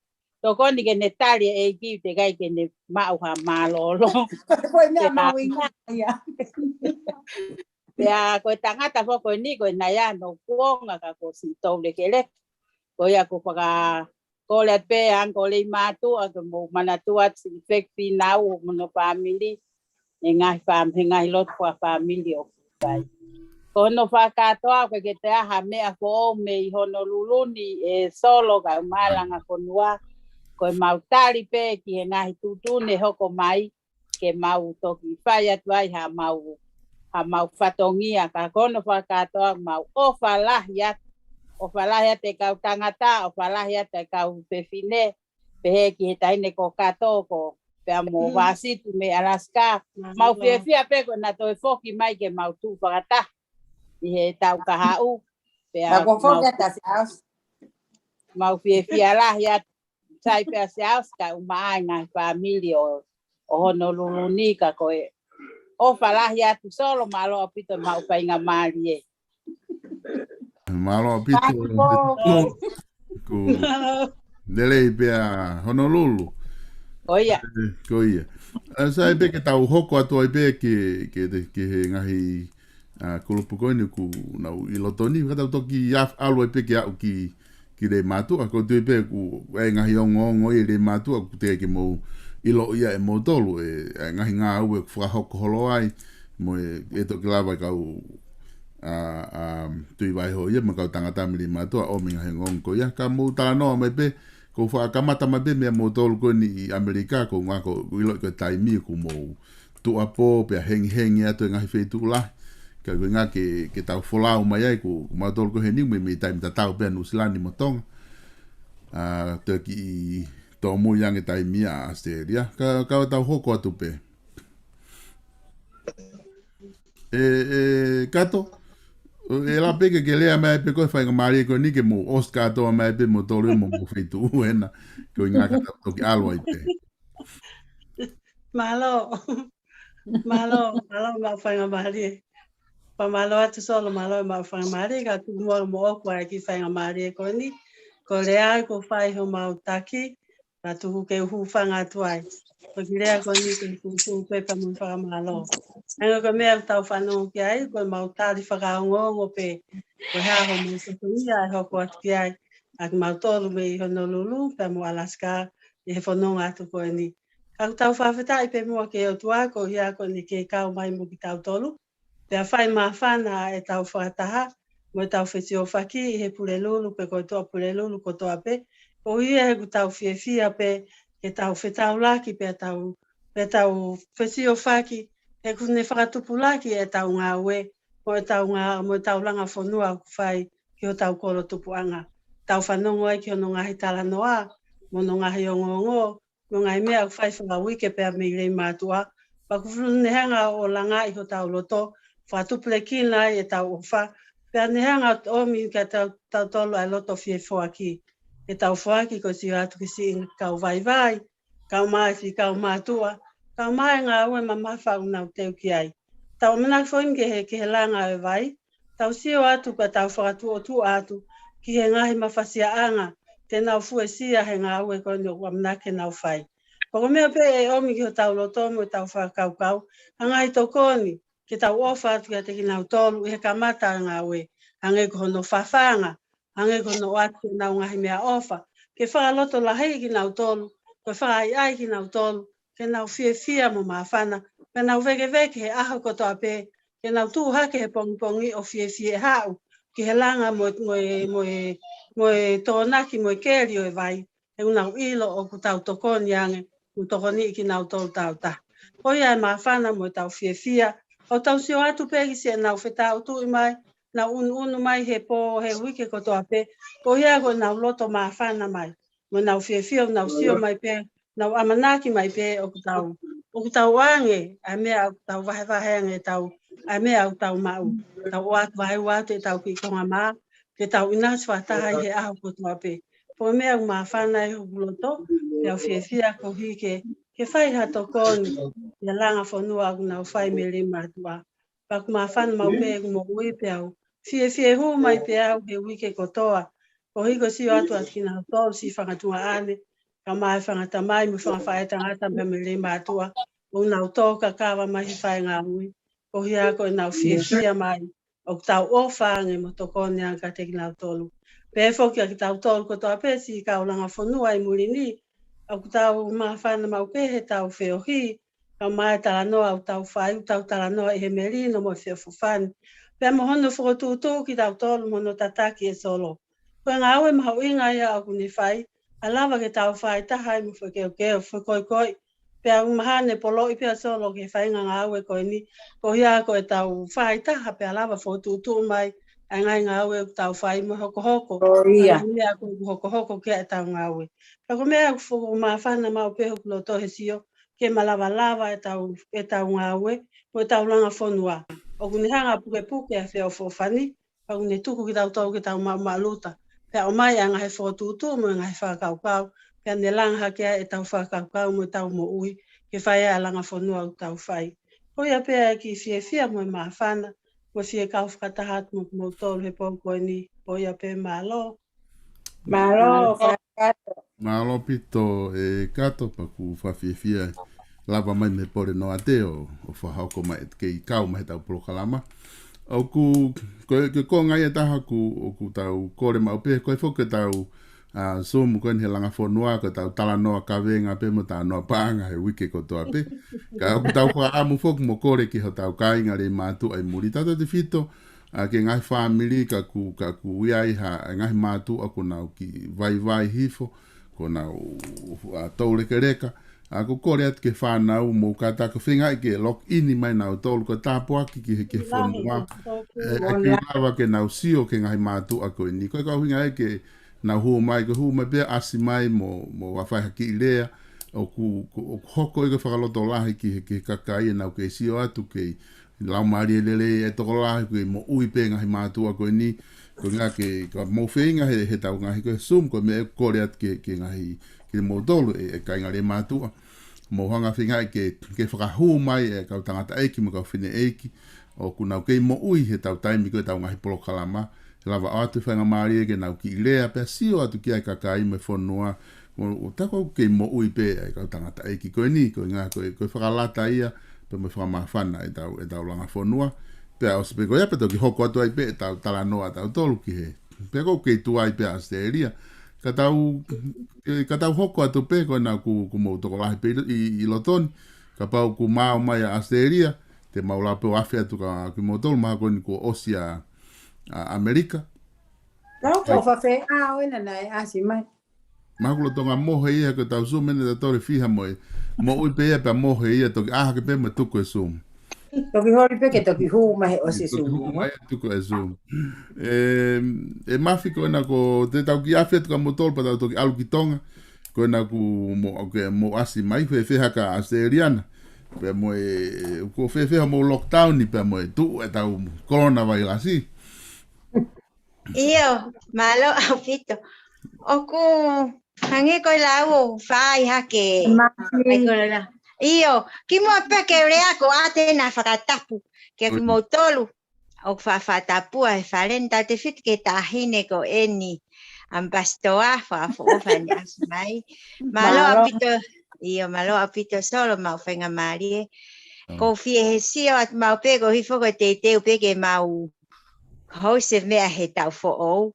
Tokoni ke ne tali e ʻEiki teʻeki ai ke ne maʻu ha mālōlō. Ko e meʻa mahuʻinga ia. Pea ko e tangata foki ko eni ko e naʻe ʻi ai hono kuonga ka kuo ʻosi toulekeleke. Ko ia ʻoku fakakole pē anko lei mātuʻa ke mou manatua atu Feki Fīnau mo hono fāmili. He ngaahi fam-, he ngaahi lotu fakafāmili ʻoku fai. Ko hono fakakātoa ʻoku ʻikai ke toe ʻi ai ha meʻa foʻou mei Honolulu ni ʻe Solo kae ʻumaʻā e langa fonua. Ko ʻemau tali pē ki he ngaahi tuʻutuʻuni ʻe hoko mai ke mau toki fai atu ai haʻamau, haʻamau fatongia ka ko hono fakakātoa ʻoku mau ʻofa lahi atu. ʻOfa lahi atu e kau tangata, ʻofa lahi atu e kau fefine, pehē ki he taʻahine ko Kato ko pea mo Vāsiti mei Alaska. Mau fiefia pē ko ʻena toe foki mai ke mau tuʻu fakataha ʻi he taʻu kahaʻu. Pea mau fiefia lahi atu sai pē ʻa Siaosi kae ʻumaʻā e ngaahi fāmili ʻo, ʻo Honolulu ni ka ko e ʻofa lahi atu Solo mālō ʻaupito maʻu faingamālie. Mālō ʻaupito. Ko lelei pē ʻa Honolulu. Ko ia. Ko ia. ʻA, sai pē ke tau hoko atu ai pē ke, ke, ke he ngaahi, ʻa, kulupu ko eni ʻoku nau ʻi loto ni, ka tau toki af-, ʻalu ai pē ke aʻu ki, ki lei mātuʻa, ʻoku ou tui pē ʻoku ʻi ai e ngaahi ongoongo ʻi lei mātuʻa, ʻoku teʻeki ke mou ʻiloʻi ia ʻe moutolu, e, e ngaahi ngāue ʻoku fakahoko holo ai, mo e, ʻe toki lava e kau, ʻa, ʻa, tui vaiho ia, mo e kau tangata mei lei mātuʻa, ʻo mei he ngaahi ongoongo ko ia, ka mou talanoa mai pē, ʻoku ou fakakamata mai pē meia moutolu ko eni ʻi ʻAmelika, ʻoku ou ngāue ʻoku ʻiloʻi ko e taimi ʻoku mou tuʻuapō, pea hengihengi atu e ngaahi feituʻu lahi. Ka ko e ʻuhinga ke, ke tau folau mai ai, ko, ko mautolu ko eni mei, mei taimi tatau pē ʻa Nuʻusila ni mo Tonga. ʻA, toki tōmui ange taimi ʻa ʻAositelēlia. Ka, ka tau hoko atu pē. ʻE, ʻe, Kato, ʻe lava pē ke ke lea mai pē ko e faingamālie ko eni ke mou ʻosi kātoa mai pē moutolu mo homou feituʻu ena. Ko e ʻuhinga ka tau toki ʻalu ai pē. Mālō. Mālō, mālō maʻu faingamālie. Pea mālō atu Solo, mālō maʻu faingamālie, ka tuku muʻa moʻoku ʻa e kiʻi faingamālie ko eni. Ko e lea ʻoku fai homau taki, ka tuku ke u hūfanga atu ai. Ko e kiʻi lea ko eni ke u hū pē pea mo e fakamālō. Hangē ko e meʻa ʻoku tau fanongo ki ai, ko ʻemau tali fakaongoongo pē. Ko e hā homau fatongia ʻe hoko atu ki ai. ʻA kimautolu mei Honolulu, pea mo Alaska, ʻi he fononga atu ko eni. Ka ʻoku tau fakafetaʻi pē muʻa ki he ʻOtua koeʻuhi ko ʻene kei kau mai mo kitautolu. Pea fai māfana ʻetau fakataha, mo ʻetau fesiofaki ʻi he Pulelulu, pe ko e Tuʻapulelulu kotoa pē. Koeʻuhi he ʻoku tau fiefia pē, ke tau fetaulaki, pea tau, pea tau fesiofaki, he ʻoku ne fakatupulaki ʻetau ngāue, mo ʻetau ngā-, mo ʻetau langa fonua ʻoku fai ki hotau kolo tupuʻanga. Tau fanongo ai ki hono ngaahi talanoa, mo hono ngaahi ongoongo, mo e ngaahi meʻa ʻoku fai fakauike pea mei lei mātuʻa. Pea ʻoku ne hanga ʻo langaʻi hotau loto, fakatupulekina ai ʻetau ʻofa. Pea ne hanga ʻo ʻomi kiate kitautolu ʻa e loto fie foaki. Ke tau foaki ko e sio atu ki siʻi kau vaivai, kau mai siʻi kau mātuʻa, kae ʻumaʻā e ngāue mamafa ʻoku nau teu ki ai. Tau ʻamanaki foki ke he, ke he langa ʻo e vai, tau sio atu ka tau fakatuʻotuʻa atu ki he ngaahi mafasiaʻanga te nau fuesia he ngāue ko eni ʻoku ʻamanaki ke nau fai. Pea ko e meʻa pē ʻe ʻomi ki hotau loto mo ʻetau fakakaukau, ʻa e ngaahi tokoni ke tau ʻofa atu kiate kinautolu ʻi he kamata ʻa e ngāue, hangē ko hono fafanga, hangē ko hono ʻoatu ʻenau ngaahi meʻaʻofa, ke fakalotolahiʻi kinautolu, ko e fakaʻaiʻai kinautolu, ke nau fiefia mo māfana, ke nau vēkeveke he ʻaho kotoa pē, ke nau tuʻu hake he pongipongi ʻo fiefia haʻu ki he langa mo, mo, mo, mo e tokonaki mo e keli ʻo e vai, he ʻoku nau ʻilo ʻoku tau tokoni ange, ʻoku tokoniʻi kinautolu tau taha. Ko ia e māfana mo ʻetau fiefia, ʻo tau sio atu pē ki siʻenau fetaʻutuʻi mai, nau ʻunuʻunu mai he pō, he uike kotoa pē, ko ia ko ʻenau loto māfana mai, mo ʻenau fiefia, ʻo nau sio mai pē, nau ʻamanaki mai pē ʻoku tau, ʻoku tau ʻoange ʻa e meʻa ʻoku tau vahevahe ange ʻetau, ʻa e meʻa ʻoku tau maʻu. Tau ʻoatu, vaheua atu ʻetau kiʻi konga mā, ke tau ʻinasi fakataha ʻi he ʻaho kotoa pē. Ko e meʻa ʻoku māfana ai hoku loto, pea u fiefia koeʻuhi ke, ke fai ha tokoni ʻi he langa fonua ʻoku nau fai mei Leimātuʻa. Pea ʻoku māfana maʻu pē ʻeku moʻui pea u fiefia hū mai pē au he uike kotoa, koeʻuhi ko e sio atu atu kinautolu siʻi fanga tuongaʻane, kae ʻumaʻā e fanga tamai mo e fanga faʻētangata mei, mei Leimātuʻa, ʻoku nau tō kakava mai he faingāue, koeʻuhi ko ʻenau fiefia mai ʻoku tau ʻofa ange mo tokoni ange kiate kinautolu. Pehē foki kiate kitautolu kotoa pē siʻi kau langa fonua ʻi muli ni, ʻoku tau māfana maʻu pē heʻetau feohi, kae ʻumaʻā e talanoa ʻoku tau fai, ʻoku tau talanoa ʻi he melino mo e feʻofoʻofani, pea mo hono fokotuʻutuʻu kitautolu mo hono tataki ʻe Solo. Ko e ngāue mahuʻinga ia ʻoku ne fai, ʻa e lava ke tau fai taha ai mo fekeukeu, fekoikoʻi, pea ʻoku mahalo ne poloʻi pē ʻa Solo ki he faʻahinga ngāue ko eni, koeʻuhi ko ʻetau fai taha pea lava fokotuʻutuʻu mai ʻa e ngaahi ngāue ʻoku tau fai mo e hokohoko. Ko ia. ʻA e meʻa ʻoku hokohoko ki ai ʻetau ngāue. Pea ko e meʻa ʻoku fuʻu māfana maʻu pē hoku loto he sio, ke malavalava ʻetau, ʻetau ngāue, mo ʻetau langa fonua. ʻOku ne hanga ʻo pukepuke ʻa e feʻofoʻofani, pea ʻoku ne tuku kitautolu ke tau maʻumaʻuluta. Pea ʻomai ʻa e ngaahi fokotuʻutuʻu mo e ngaahi fakakaukau, pea ne langa hake ai ʻetau fakakaukau mo ʻetau moʻui, ke fai ai ʻa e langa fonua ʻoku tau fai. Ko ia pē ʻa e kiʻi fiefia mo e māfana, mo e fie kau fakataha atu mo kimoutolu he pō ko eni, ko ia pē, mālō. Mālō, Kato. Mālō ʻaupito ʻe Kato, pea ʻoku ou fakafiefia e lava mai mei he pole noa te ʻo, ʻo fakahoko mai e kei kau mai heʻetau polokalama. ʻOku, ko e, ko e konga ia ʻe taha ʻoku, ʻoku tau kole maʻu pē, ko e foki ʻetau, ʻa, Zoom ko eni he langa fonua, ko ʻetau talanoa kavenga pē mo talanoa paʻanga he uike kotoa pē. Ka ʻoku tau fakaʻamu foki mo kole ki hotau kāinga Leimātuʻa ʻi muli, tautautefito ʻa e ngaahi fāmili ka ʻoku, ka ʻoku ʻi ai ha, ʻa e ngaahi mātuʻa ʻoku nau kiʻi vaivai hifo, ʻoku nau, ʻa, toulekeleka. ʻA, ʻoku kole atu ki he fānau mo kātaki feingaʻi ke log in mai nautolu, ko e tāpuaki ki he, ki he fonua. ʻE, ʻe kei lava ke nau sio ki he ngaahi mātuʻa ko eni. Ko e ʻuhinga ia ke nau hū mai, ko e hū mai pea ʻasi mai mo, mo ʻa fai ha kiʻi lea, ʻoku, ʻoku, ʻoku hoko ia ko e fakalotolahi ki he, ki he kakai ʻenau kei sio atu, kei laumālie lelei e tokolahi, kei moʻui pē ngaahi mātuʻa ko eni, ko e ʻuhinga ke, ka mou feinga he, heʻetau ngaahi ko e Zoom, ko e meʻa ʻoku kole atu ki he, ki he ngaahi, kimoutolu e, e kāinga Leimātuʻa. Mou hanga feingaʻi ke, ke fakahū mai e kau tangataʻeiki mo e kau fineʻeiki, ʻoku nau kei moʻui heʻetau taimi ko ʻetau ngaahi polokalama, he lava ʻo ʻoatu e faingamālie ke nau kiʻi lea, pea sio atu ki ai e kakai mo e fonua, mo, ʻo tā ko ē ʻoku kei moʻui pē e kau tangataʻeiki ko eni, ko e ʻuhinga ko e, ko e fakalata ia, pea mo e fakamāfana ʻetau, ʻetau langa fonua. Pea ʻosi pē ko ia pea toki hoko atu ai pē ʻetau talanoa ʻatautolu ki he, pea ʻoku kei tuai pē ʻa ʻAositelēlia. Ka tau, ʻe, ka tau hoko atu pē ko ena ʻoku, ʻoku mou tokolahi pē ʻi, ʻi, ʻi loto ni. Kapau ʻoku mou ō mai ʻa ʻAositelēlia, te mau lava pē ʻo afe atu kia kimoutolu, mahalo ko eni kuo ʻosi ʻa, ʻa ʻAmelika. Tau ko fafeʻao ena naʻe ʻasi mai. Mahalo kuo lolotonga mohe ia, ko ʻetau Zoom ena ʻe taha tolu fiha mo e. Moʻui pē ia pea mohe ia, toki ʻā hake pē mo tuku e Zoom. Toki holi pē ke toki hū mai he ʻosi e Zoom. Toki hū mai, tuku e Zoom. ʻE, ʻe Mafi, ko ena ko te tau kiʻi afe atu kia moutolu pea tau toki ʻalu ki Tonga. Ko ena ʻoku mou, ʻoku mou ʻasi mai, fēfē hake ʻa ʻAositelēlia na. Pea mo e, ʻoku fēfē hoʻomou lockdown ni pea mo e tuʻu ʻetau coronavirus. ʻIo, mālō ʻaupito. ʻOku hangē ko e lau ʻo fai hake. Mafi. Ai, ko e la. ʻIo, kimuʻa pē ke u lea ko ʻatena fakatapu kia kimoutolu ʻoku faʻa fakatapua he fale ni, tautefito ki he taʻahine ko eni ʻAmipasitoa, fakaʻofoʻofa ʻene ʻasi mai. Mālō ʻaupito, ʻio, mālō ʻaupito Solo, maʻu faingamālie. Ko u fie he sio atu maʻu pē ko hifo ko e teuteu pē ke mau houʻi e meʻa he taʻu foʻou.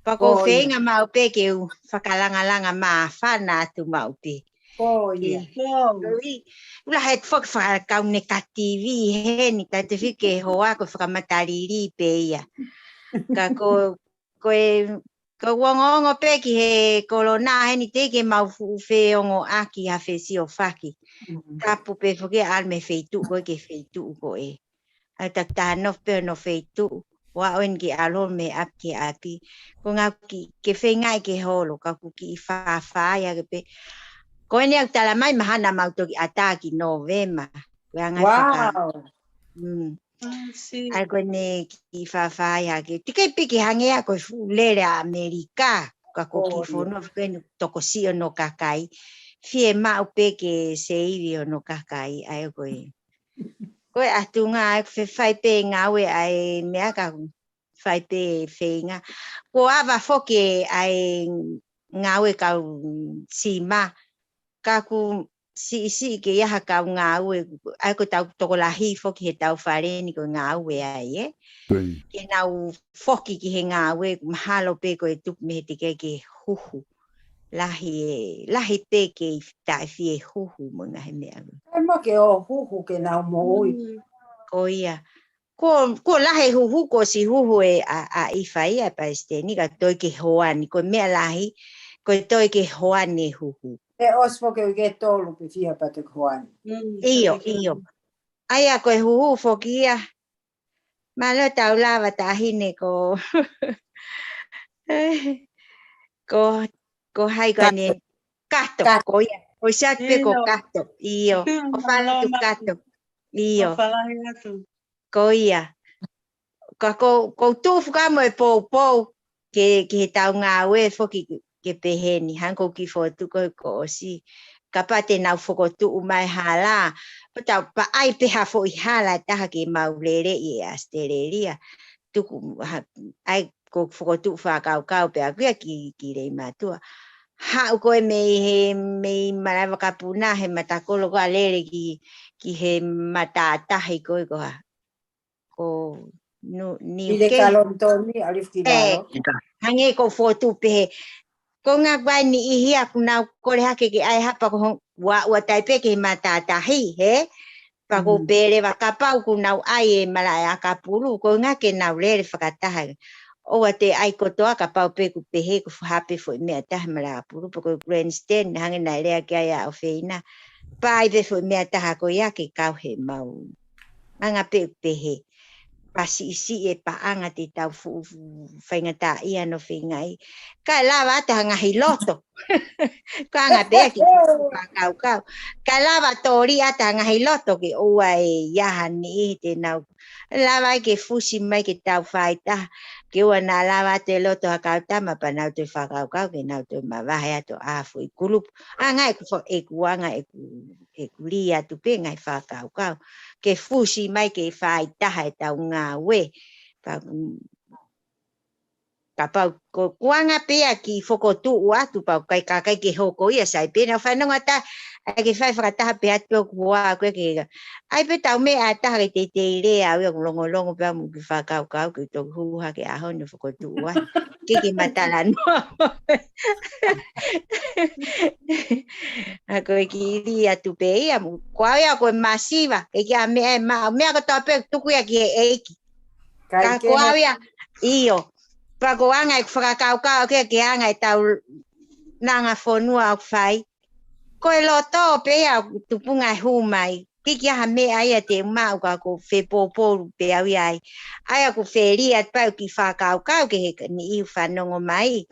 Pea ko u feinga maʻu pē ke u fakalangalanga māfana atu maʻu pē. Ko ia. Ui, ʻoku lahi e foki fakakaukau nekativi heni, tautefito ki he hoa ko e fakamatalili pē ia. Ka ko, ko e, ko u ongoongo pē ki he kolona heni teʻeki ke mau fuʻu feongoʻaki ha fesiofaki. Tapu pē foki ʻalu mei he feituʻu ko ē ki he feituʻu ko ē. ʻA e takitaha nofo pē hono feituʻu, ʻo aʻu eni ke ʻalu mei ʻapi ki ʻapi. Ko ngā ki, ke feingaʻi ke holo, ka ʻoku kiʻi fāfā ia ke pē. Ko eni ʻoku tala mai mahalo naʻa mau toki ʻatā ki Nōvema. Ko e anga e faka-, mm. ʻA ia ko eni kiʻi fāfā ia ke. Teʻeki pē ke hangē ia ko e fuʻu lele ʻa ʻAmelika, ka ko e kiʻi fonua ko eni tokosiʻi hono kakai. Fiemaʻu pē ke seivi hono kakai, ʻa ia ko e. Ko e ʻatunga ʻa e fefai pē ngāue ʻa e meʻa ka fai pē feinga. Ko ava foki ʻa e ngāue kau sima. Ka ʻoku siʻisiʻi ke ʻi ai ha kau ngāue. ʻA ia ko e tau tokolahi foki he tau fale ni ko e ngāue ai, ē. Ke nau foki ki he ngāue, mahalo pē ko e tupu mei he teʻeki ai ke huhu. Lahi e, lahi pē ke taʻe fie huhu mo e ngaahi meʻa. ʻE mo ke ō huhu ke nau moʻui. Ko ia. Ko, ko lahi e huhu, ko si huhu e ʻa, ʻa ʻIfa ia palesiteni ka toe ke hoani. Ko e meʻa lahi, ko e toe ke hoani e huhu. ʻE ʻosi foki ke tolu pe fiha pea toe ke hoani. ʻIo, ʻio. ʻA ia ko e huhu foki ia. Mālō tau lava taʻahine ko, ko, ko hai ko eni? Kato. Ko ia. ʻOsi atu pē ko Kato. ʻIo. ʻOfa lahi atu Kato. ʻIo. Ko ia. Ka ko, ko u tuʻu fuka mo e poupou ke, ke he tau ngāue foki ke pehē ni, hangē ko e kiʻi fokotuʻu ko ē kuo ʻosi. Kapau te nau fokotuʻu mai hala, ʻo tau paʻai pē ha foʻi hala ʻe taha ke mau lele ʻi ʻAositelēlia. Tuku ha, ʻai ko e fokotuʻu fakakaukau pē ʻaku ia ki, ki Leimātuʻa. Haʻu ko ē mei he, mei Malaʻevakapuna he matakolo ko ē ʻa lele ki, ki he matātahi ko ē ko ha. Ko Nu-, Niu Kei. Kalonitoni, ʻa lifo ki lalo. Hangē ko e fokotuʻu pehē. Ko ngā kuai ni ʻi hia ʻoku nau kole hake ke ʻai hapa ko hong-, ua, ua tai pē ke matātahi, hē? Pea ko pele va kapau ʻoku nau ʻai e Malaʻeakapulu, ko ngā ke nau lele fakataha. ʻOua te ʻai kotoa kapau pē ʻoku pehē ʻoku hape foʻi meʻa taha Malaʻeakapulu, pea ko e grandstand, hangē naʻe lea ki ai ʻa ʻOfeina. Pea ʻai pē foʻi meʻa taha ko ia ke kau he mau. Anga pē ʻoku pehē. Pea siʻisiʻi e paʻanga te tau fuʻu, fuʻu faingataʻaʻia hono feingaʻi. Kae lava atu ha ngaahi loto. Ko e anga pē ia ke fakakaukau. Kae lava toli atu ha ngaahi loto ke ʻoua ʻe ʻi ai ha niʻihi te nau. Lava ai ke fusi mai ke tau fai taha. Ke ʻoua naʻa lava atu e loto ha kau tama pea nau toe fakakaukau ke nau toe mavahe atu ʻa e foʻi kulupu. Anga ʻeku fa-, ʻeku anga ʻeku, ʻeku lī atu pē ngaahi fakakaukau. Ke fusi mai ke fai taha e tau ngāue. Pea, mm, kapau ko, ko e anga pē ia ke fokotuʻu atu pea ʻoku ʻikai kakai ke hoko ia sai pē naʻa fanongo atu ʻa e ke fai fakataha pē atu ʻoku ʻoua ko e ke ʻai pē tau meʻa ʻe taha ke teitei lea au ia ʻoku longolongo pē ʻa mo ke fakakaukau ke toki hū hake ʻaho ni fokotuʻu ai. Ke ke matala noa. ʻA ko e kiʻi lī atu pē ia mo. Ko au ia ko e masiva, ke ke ʻa meʻa ʻe maʻu, meʻa kotoa pē tuku ia ki he ʻEiki. Ka ko au ia, ʻio. Pea ko e anga ʻeku fakakaukau ke, ke anga e tau langa fonua ʻoku fai. Ko e loto pē ia tupunga e hū mai. Ke ke ʻa ha meʻa ia te maʻu ka ko e fepoupou pē au ia ai. ʻA ia ko e fēlī atu pē ʻeku kiʻi fakakaukau ke he niʻihi fanongo mai.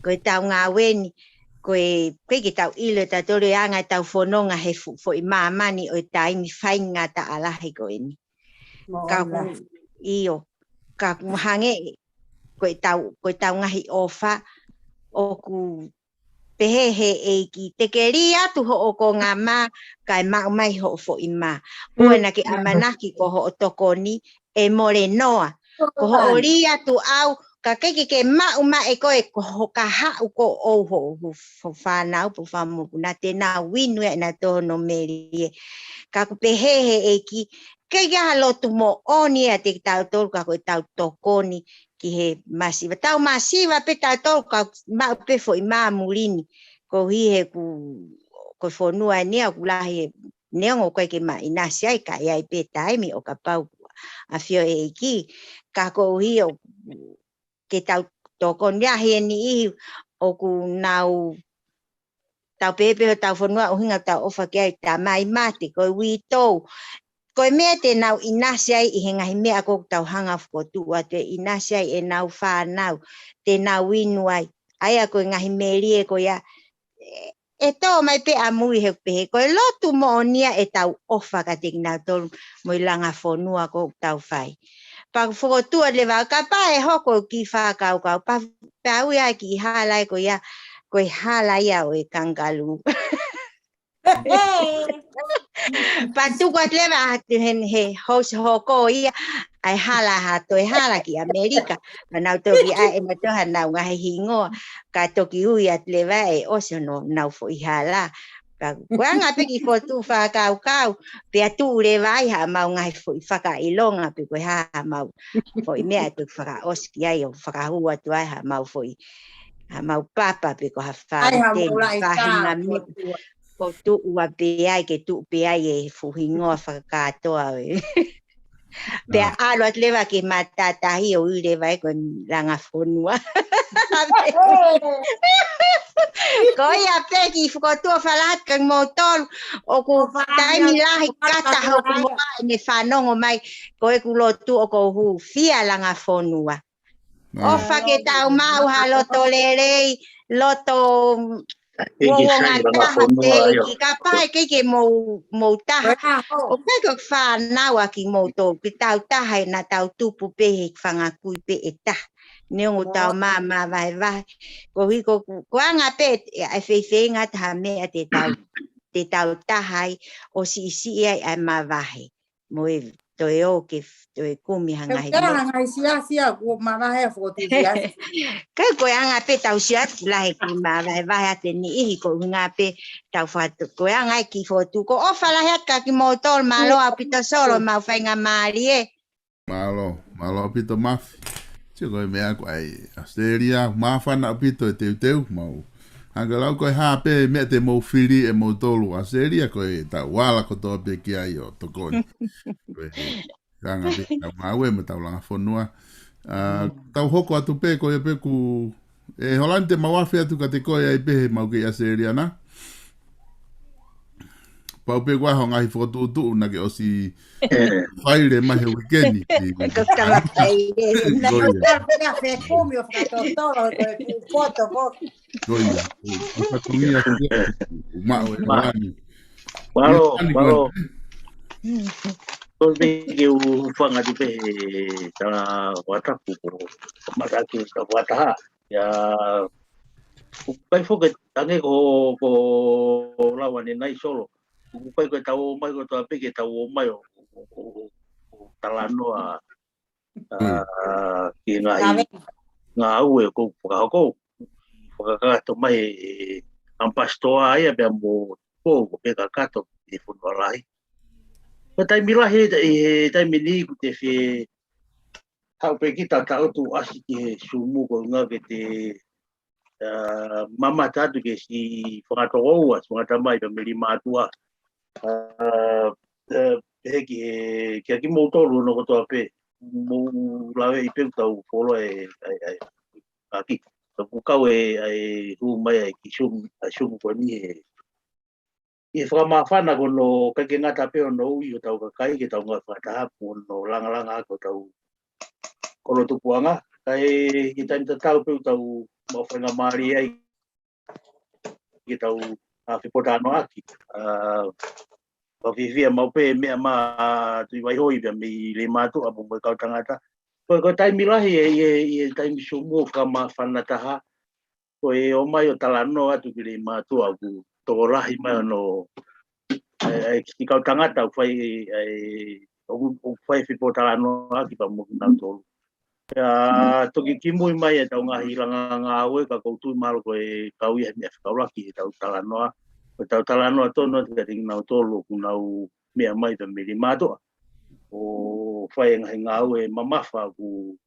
Ko e tau ngāue ni, ko e, ko e ke tau ʻilo ʻe tautolu e anga e tau fononga he fu-, foʻi māmani ʻo e taimi faingataʻa lahi ko eni. Ka ʻoku, ʻio, ka ʻoku hangē, ko e tau, ko e tau ngaahi ʻofa, ʻoku pehē he ʻEiki, te ke lī atu hoʻo konga mā, kae maʻu mai hoʻo foʻi mā. ʻOua naʻa ke ʻamanaki ko hoʻo tokoni ʻe mole noa. Ko hoʻo lī atu ʻau, ka ʻikai ke ke maʻu mai ʻe koe ko ho kahaʻu ko ʻou ho, ho, ho fānau, pe fāmili, naʻa te nau inu ia ʻenau tō hono melie. Ka ʻoku pehē he ʻEiki, ʻikai ke ʻi ai ha lotu moʻoni ʻiate kitautolu ka ko ʻetau tokoni ki he masiva. Tau masiva pē tautolu ka maʻu pē foʻi mā muli ni. Koeʻuhi he ʻoku, ko e fonua eni ia ʻoku lahi he neongo ʻoku ʻikai ke ma ʻinasi ai ka ʻi ai pē taimi ʻo kapau ʻafio e ʻEiki. Ka koeʻuhi ʻoku ke tau tokoni ia he niʻihi ʻoku nau tau pehē pē hotau fonua ʻuhinga tau ʻofa ki ai tamai mate, ko e uitou. Ko e meʻa te nau ʻinasi ai ʻi he ngaahi meʻa ko ʻoku tau hanga fokotuʻu atu ʻe ʻinasi ai ʻenau fānau, te nau inu ai. ʻA ia ko e ngaahi melie ko ia, ʻe, ʻe tō mai pē ʻamui he pehē. Ko e lotu moʻoni ia ʻetau ʻofa kiate kinautolu mo e langa fonua ko ʻoku tau fai. Pea fokotuʻu atu leva, kapau ʻe hoko ki fakakaukau, pea, pea ui ai ki hala ē ko ia, ko e hala ia ʻo e kangaroo. Pea tuku atu leva he, he house hoko ia, ʻa e hala ha toe hala ki ʻAmelika. Pea nau toki ʻai ʻe mautolu hanau ngaahi hingoa, ka toki ui atu leva ʻe ʻosi hono nau foʻi hala. Ka ko e anga pē kiʻi fokotuʻu fakakaukau, pea tuʻu leva ai haʻamau ngaahi foʻi fakaʻilonga, pe ko e hā haʻamau foʻi meʻa te fakaʻosi ki ai ʻo fakahū atu ai haʻamau foʻi, haʻamau papa pe ko ha fale tena, ka hinga meʻa. Ko tuʻu ua pē ai, ke tuʻu pē ai e fuʻu hingoa fakakātoa ē. Pea ʻalu atu leva ki he matātahi ʻo ui leva ē ko e langa fonua. Ko ia pē kiʻi fokotuʻu fakalahi atu kia kimoutolu, ʻoku taimi lahi kata hoku moa ʻene fanongo mai, ko ʻeku lotu ʻoku ou hūfia langa fonua. ʻOfa ke tau maʻu ha loto lelei, loto uouongataha te ʻEiki, kapau ʻe ʻikai ke mou, mou taha. ʻOku ʻikai ko e fānau ʻa kimoutolu, ke tau taha ē naʻa tau tupu pē he fanga kui pē ʻe taha. Neongo tau mā, māvahevahe. Koeʻuhi ko, ko e anga pē ʻa e feifeinga taha meʻa te tau, te tau taha ai ʻo siʻisiʻi ai ʻa e māvahe. Mo e toe ō ke toe kumi ha ngaahi meʻa. Ngaahi siasi ʻoku māvahe ʻa fokotuʻu siasi. Ka ko e anga pē tau siasi lahi ki māvahevahe ʻa e niʻihi ko e ʻuhinga pē tau fatu. Ko e anga ē kiʻi fokotuʻu. Ko e ʻofa lahi atu kia kimoutolu, mālō ʻaupito Solo, mau faingamālie. Mālō, mālō ʻaupito Mafi. Sio ko e meʻa ko ē ʻAositelēlia, māfana ʻaupito e teuteu, mau. Hangē lau ko e hā pē meʻa te mou fili ʻe moutolu ʻAositelēlia ko e tau ala kotoa pē ki ai ʻo tokoni. Ko e anga pē tau ngāue mo tau langa fonua. ʻA, tau hoko atu pē ko ia pē ku, ʻe Holani te mau afe atu kiate koe ai pē he mau kei ʻAositelēlia na. Pau pē kuo ʻaho ngaahi fokotuʻutuʻu naʻa ke ʻosi faile mai he uike ni. Ko e kama faile. Ko ia. Pea fekumi ʻo fakatotolo, ko e kupoto ko. Ko ia. ʻO fatungia ki he maʻu e Holani. Mālō, mālō. Ko e pē ke u hūfanga atu pē he tala wataku ko mataki ka wataha. ʻIa, ʻoku ʻikai foki ange ko, ko lau ʻanenai Solo. ʻOku ʻikai ko e tau ō mai kotoa pē ke tau ō mai ʻo, ʻo, ʻo, ʻo talanoa, ʻa, ki he ngaahi ngāue ʻoku fakahoko. Fakakakato mai ʻe ʻAmipasitoa ia pea mo Tupou, ko e pē kakato ʻi he fonua lahi. Ko e taimi lahi, ʻi he taimi ni ʻoku te fie haʻu pē kita taʻotu ʻasi ki he Zoom ko e ʻuhinga ke te, ʻa, mamata atu ki he siʻi fanga tokoua, siʻi fanga tamai pea mo e lima ʻa e mātuʻa. ʻA, ʻa, pehē ki he, kia kimoutolu hono kotoa pē, mou laveʻi pē ʻoku tau fuoloa e, ʻa e, ʻa e, ʻa e, ki, ʻoku kau e, ʻa e, hū mai ʻa e kiʻi Zoom, ʻa e Zoom ko eni he ʻi he fakamāfana ko hono ʻikai ke ngata pē hono ui hotau kakai ke tau ngāue fakataha pea mo hono langalanga ʻaki hotau kolo tupuʻanga. Kae ʻi he taimi tatau pē ʻoku tau maʻu faingamālie ai ke tau, ʻa, fepōtalanoaʻaki. ʻA, ʻoku fiefia maʻu pē meʻa mai ʻa Tuʻi Vaihoi pea mei Leimātuʻa pea mo e kau tangata. Ko e, ko e taimi lahi ʻi he, ʻi he, ʻi he taimi Zoom ʻoku fakamāfana taha. ko e ō mai ʻo talanoa atu ki Leimātuʻa ʻoku tokolahi mai ʻa hono, ʻa e, ʻa e kiʻi kau tangata ʻoku fai, ʻa e, ʻoku, ʻoku fai fepōtalanoaʻaki pea mo kinautolu. Pea toki kimui mai ʻetau ngaahi langa ngāue ka ʻoku ou tui mahalo ko e kau ia he meʻa fakaʻuluaki heʻetau talanoa. Ko ʻetau talanoa tonu atu kiate kinautolu ʻoku nau meʻa mai pea mei Leimātuʻa ʻo fai e ngaahi ngāue mamafa ʻoku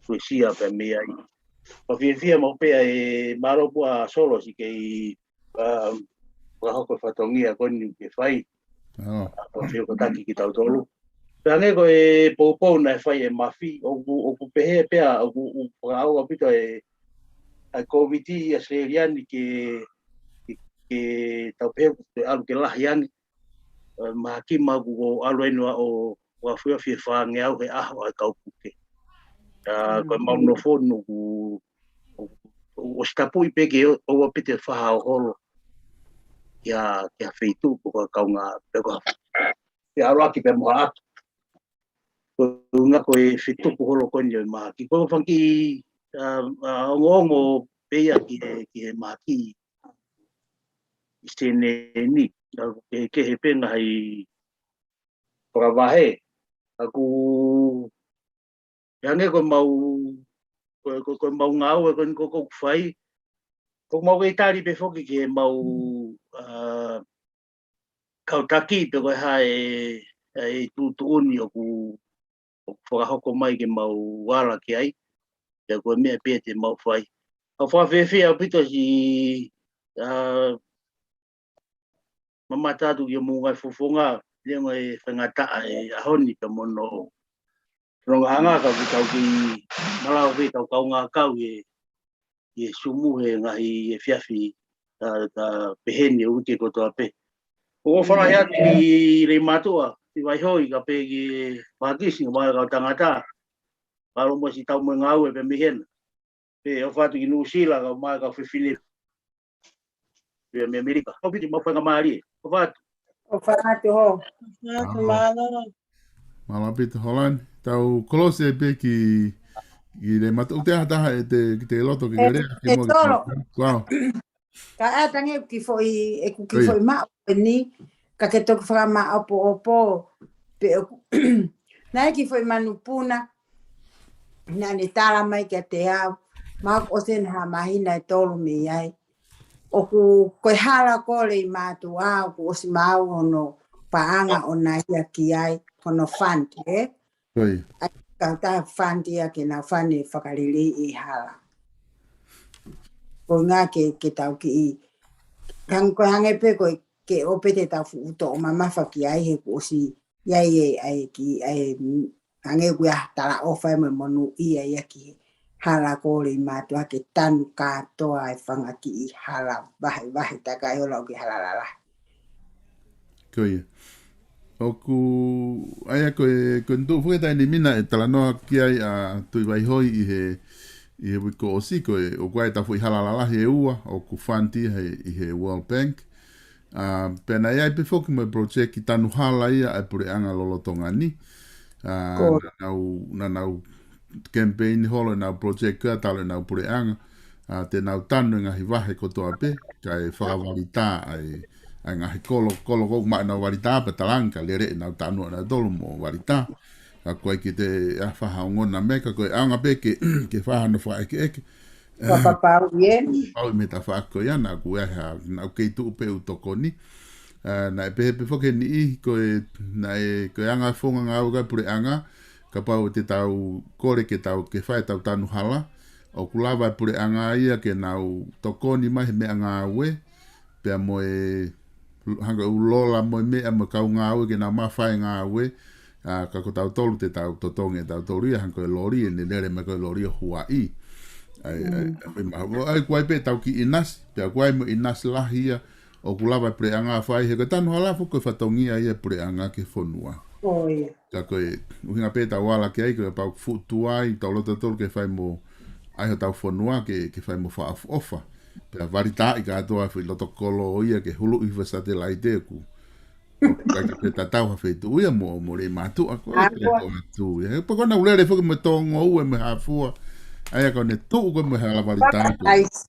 uesia pea mei ai. Pea fiefia maʻu pē ʻa e mālō pē ʻa Solo siʻi kei, ʻa, fakahoko e fatongia ko eni ke fai. ʻA, pea fio ko taki kitautolu. Pea hangē ko e poupou naʻe fai ʻe Mafi, ʻoku, ʻoku pehē pea, ʻoku, ʻoku fakaʻau ʻaupito e, ʻa e Kōviti ʻi ʻAositelēlia ni ke, ke, ke tau pehē ʻoku toe ʻalu ke lahi ange. ʻE, mahaki maʻu ʻoku ʻalu ʻeni ʻo, ʻo, ʻo afuafi ʻe fāngeau he ʻaho ʻa e kau puke. ʻA, ko e mau nofo ʻoku, ʻo, ʻo, ʻosi tapuʻi pē ke ʻo, ʻoua pē te faʻa hoholo. Ia, kia feituʻu ko e kaungā, pe ko e ʻalu ʻaki pē mo haʻaki. Ko e ʻuhinga ko e fetuku holo ko eni ʻo e mahaki. Ko e fanga kiʻi, ʻa, ʻa, ongoongo pē ia ki he, ki he mahaki ʻi Senē ni. ʻA, ke, ke he pē ngaahi fakavahe. ʻOku, ʻe hangē ko e mau, ko, ko, ko e mau ngāue ko eni ko, ko ʻoku fai. Ko e mau kei tali pē foki ki he mau, ʻa, kau taki pe ko e hā e, e tuʻutuʻuni ʻoku, ʻoku fakahoko mai ke mau ala ki ai, pea ko e meʻa pē te mau fai. ʻOku ou fakafiefia ʻaupito siʻi, ʻa, mamata atu ki hoʻomou ngaahi fofonga, lelei e faingataʻa he ʻaho ni pea mo hono fonongaʻanga ka ʻoku tau kei malava pē ke tau kaungā kau he ʻi he Sumu he ngaahi efiafi, ʻa, ʻa, pehē ni ʻo e uike kotoa pē. ʻOku ou fālahi atu ki Leimātuʻa, ki Vaihoi, kae pehē ki Pakisi, mo e kau tangata. Mālō mo siʻi tau mo e ngāue pē mei hena. Pea ʻofa atu ki Nuʻusila, kae ʻumaʻā e kau fefine pē mei ʻAmelika. ʻOfa atu, mau faingamālie. ʻOfa atu. ʻOfa atu hō. ʻOfa atu, mālō. Mālō ʻaupito Holani. Tau kolose pē ki, ki Leimātuʻa. ʻOku ʻi ai ha taha ʻe te, ki te loto ke ʻE, lea, ke ʻe mo ki Solo. Wow. Ka ʻe tangi ki foʻi, ʻeku ki Ko ia. foʻi maʻu eni, ka ke toki fakamāʻopoʻopo, pe ʻoku, naʻe ki foʻi manupuna, naʻa ne tala mai kiate au, mahalo ʻosi ʻeni ha māhina ʻe tolu mei ai. ʻOku ko e hala ko Leimātuʻa, ʻoku ʻosi maʻu hono paʻanga ʻo nau ia ki ai, hono fund, ē? Ko ia. ʻA, kau tā fund ia ke nau fund e fakalileiʻi e hala. Ko e ʻuhinga ke, ke tau kiʻi, hang-, ko e hangē pē ko e ke ʻoua pē te tau fuʻu toʻo mamafa ki ai he kuo ʻosi ʻi ai e, ʻa e kiʻi, ʻa e, mm, hangē ʻoku ʻi ai ha talaʻofa mo e monūʻia ia ki he hala ko Leimātuʻa ke tanu kātoa e fanga kiʻi hala vahevahe takai ʻo lau ki he hala lalahi. Ko ia. ʻOku, ʻa ia ko e, ko e tuʻu foki e taimi ni naʻe talanoa ki ai ʻa Tuʻi Vaihoi ʻi he, ʻi he uike kuo ʻosi ko e, ʻoku ʻi ai ʻetau foʻi hala lalahi ʻe ua, ʻoku fund ia he, ʻi he World Bank. ʻA, pea naʻe ʻi ai pē foki mo e project tanu hala ia ʻa e puleʻanga lolotonga ni. ʻA, Ko. naʻa nau, naʻa nau campaign holo ʻenau project ko ia talu ʻenau puleʻanga. ʻA, te nau tanu e ngaahi vahe kotoa pē, kae fakavalitā ʻa e, ʻa e ngaahi kolo, kolo ʻoku maʻu ʻenau valitā pea talaange ka lele ʻenau tanu ʻanautolu mo valitā. Ka ko e ʻikai ke te ʻai ha faʻahinga ongona meʻa ka ko e ʻaonga pē ke, ke fai hano fakaʻekeʻeke. Fakapapauʻi ē. Pau ʻi he tafaʻaki ko ia naʻa ku ʻi ai ha, naʻa ku kei tuʻu pē ʻo tokoni. ʻA, naʻe pehē pē foki ʻe he niʻihi ko e, naʻe, ko e anga e founga ngāue ʻa e puleʻanga, kapau te tau kole ke tau, ke fai ʻetau tanu hala, ʻoku lava e puleʻanga ia ke nau tokoni mai he meʻangāue, pea mo e hangē ʻoku lola mo e meʻa mo e kau ngāue ke nau mafai ngāue, ʻa, ka ko tautolu te tau totongi ʻe tautolu ia hangē ko e loli, ʻene lele mai ko e loli ʻo Huaʻi. ʻAi, ʻai, Mm. ʻai, ma-, ʻai, ʻoku ʻi ai pē ʻetau kiʻi ʻinasi, pea ʻoku ʻi ai mo e ʻinasi lahi ia, ʻoku lava e puleʻanga fai, he ko e tanu hala foki ko e fatongia ia e puleʻanga ki he fonua. ʻO ia. Ka ko e ʻuhinga pē ʻetau ala ki ai, ko e pau ke fuʻu tuai, tau loto tautolu ke fai mo ʻai hotau fonua, ke, ke fai mo fakaʻofoʻofa. Pea valitāʻi kātoa e foʻi loto kolo ia ke huluʻi he satelaite ʻoku. ʻOku ʻikai ke tatau ha feituʻu ia mo, mo Leimātuʻa ko ē, ʻA, ko e ko atu ia. He pea ko ʻenau lele foki mo e tōngoue mo e hā fua. ʻA ia ka ne tuʻu ko ē mo e hala valitā ko ē. Paradise.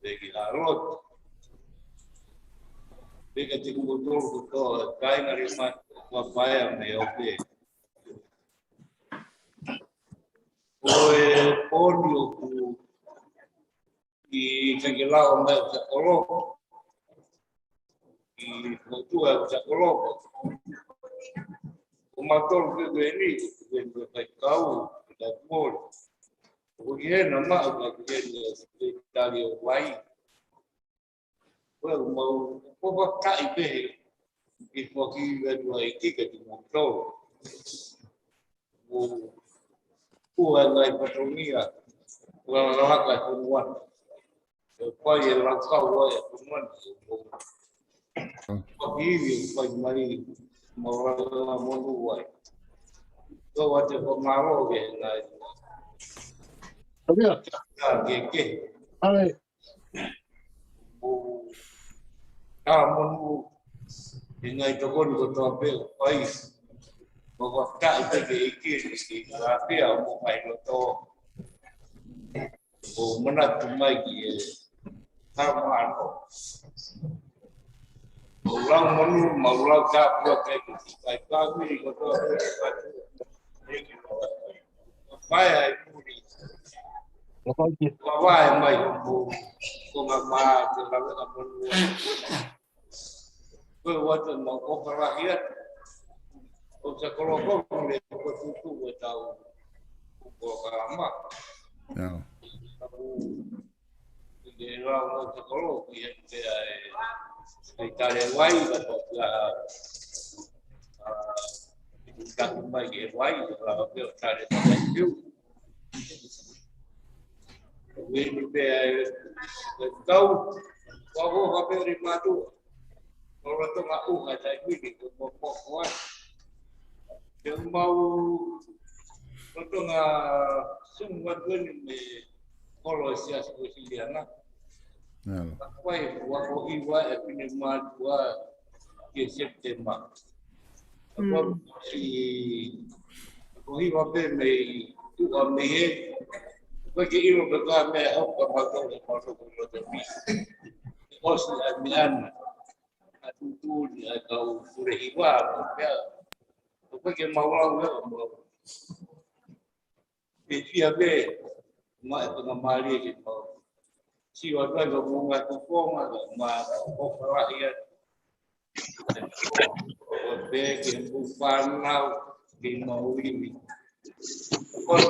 Pea ki he lotu. Pea kiate kimoutolu kotoa, kāinga Liʻomatua, ʻoku ou paea mei he ope. Ko e pō ni ʻoku ʻikai ke lava mai ʻo takoloko. ʻI he motuʻa ʻo takoloko. Ko mautolu pē ko eni, ko eni ko e faifekau, ko e taimoli. Ko eni ʻe maʻu, ko eni ʻe tali ʻo vai. Ko e mau, ko e fakataʻi pē he, ʻi he foaki atu ai ki he kimoutolu. ʻO, ʻo e ngaahi fatongia, ʻo e lakalaka e fonua. ʻE fai e lakau ʻa e fonua ni, ʻo, ʻo, ʻo iwi ʻe fai mai, mau lava monū ai. Ko ʻete fakamālō ki he ngaahi. Ka ke, ke. ʻO, ka monū, ʻi he ngaahi tokoni kotoa pē ʻoku fai. Mau fakataʻi pē ki he ʻEiki, ki he ʻAfiona ʻo mo mai loto. ʻO manatu mai ki he tama ano. ʻO lau monū, mau lau tāpuaki ki he fai pāmili kotoa pē ʻoku fai. Fai ai puli. Ka fai ki. Ka fai mai ko, ko ngā mā, ko ngā mā monū. Ko e ʻoatu ʻemau ʻofa lahi atu. ʻO takoloko mo e ko tutu ʻo e tau polokalama. ʻIo. Tapu, ke lau ʻo takoloko, ʻi he te ai, ai tale vai, ka tō kia, ʻa, ʻi taku mai ke vai, ka lau pē ʻo tale vai, piu. Ko eni pē ʻa e, e kau, kua ko ha pē ri mātuʻa. Ko lolotonga ʻuha taimi ni, ko mo mo ko ai. Te mau, lolotonga sumu atu eni mei he kolo ʻo e Siasi Uēsiliana. ʻIo. Ka ko e, kua ko hiva e finemātuʻa ki he Sepitema. Ka ko Mm. si, ka ko hiva pē mei tuʻa mei he, ko e ke ʻilo pē ka mea hau ka mātou le mātou ko loto mi. ʻOsi ʻa e meʻa na, ʻa tuʻutuʻuni ʻa e kau pule hiva, ko e pea, ko e ke mau lau ʻe mau. ʻE fia pē, ma e tona mālie ke mau. Sio atu ai ka mo ngā tukonga, ka ma ka ʻofa lahi atu. Ko e pē ke mo fānau, ke mau iwi. Ko e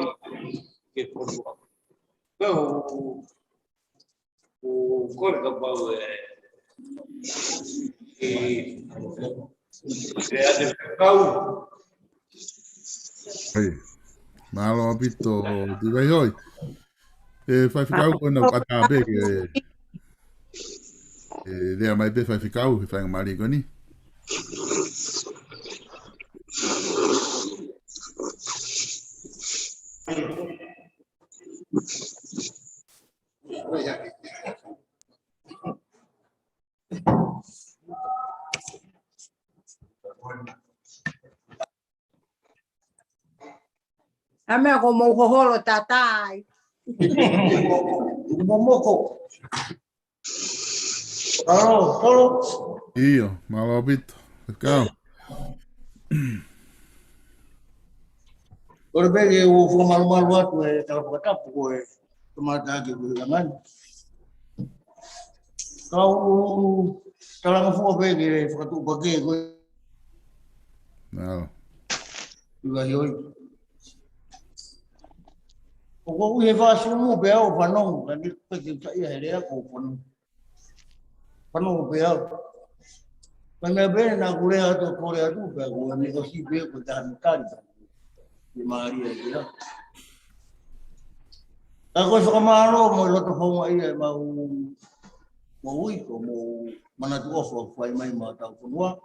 ke fonua. Ko e ʻo, ʻo, ko e kapau e, e, e ate kau. Hei. Mālō ʻaupito, Tuʻivai Hoi. E faifekau ko ena ʻoku ʻatā pē ke, e, lea mai pē faifekau, he faingamālie ko eni. Ka meʻa ko mou hoholo tatai. Momoko. Halo, halo. ʻIo, mālō ʻaupito. Kau. Kole pē ke u fakamalumalu atu e tala fakatapu ko e kamata ake ko e langani. Kau talanga fua pē ke fakatuʻupakē ko e. Mālō. Ua hioi. ʻOku ou ʻi he fāsimu pē au fanongo, ka ni pē ke taʻia he lea ko fanongo. Fanongo pē au. Ka naʻe pē naʻa ku lea atu, kole atu pē, ko e meʻa ʻosi pē ko e taha ni tali. Ke mālie ai pē au. Ka ko e fakamālō mo e loto houngaʻia e mau, mau ui ko mo manatu ʻofa fai mai ma tau fonua.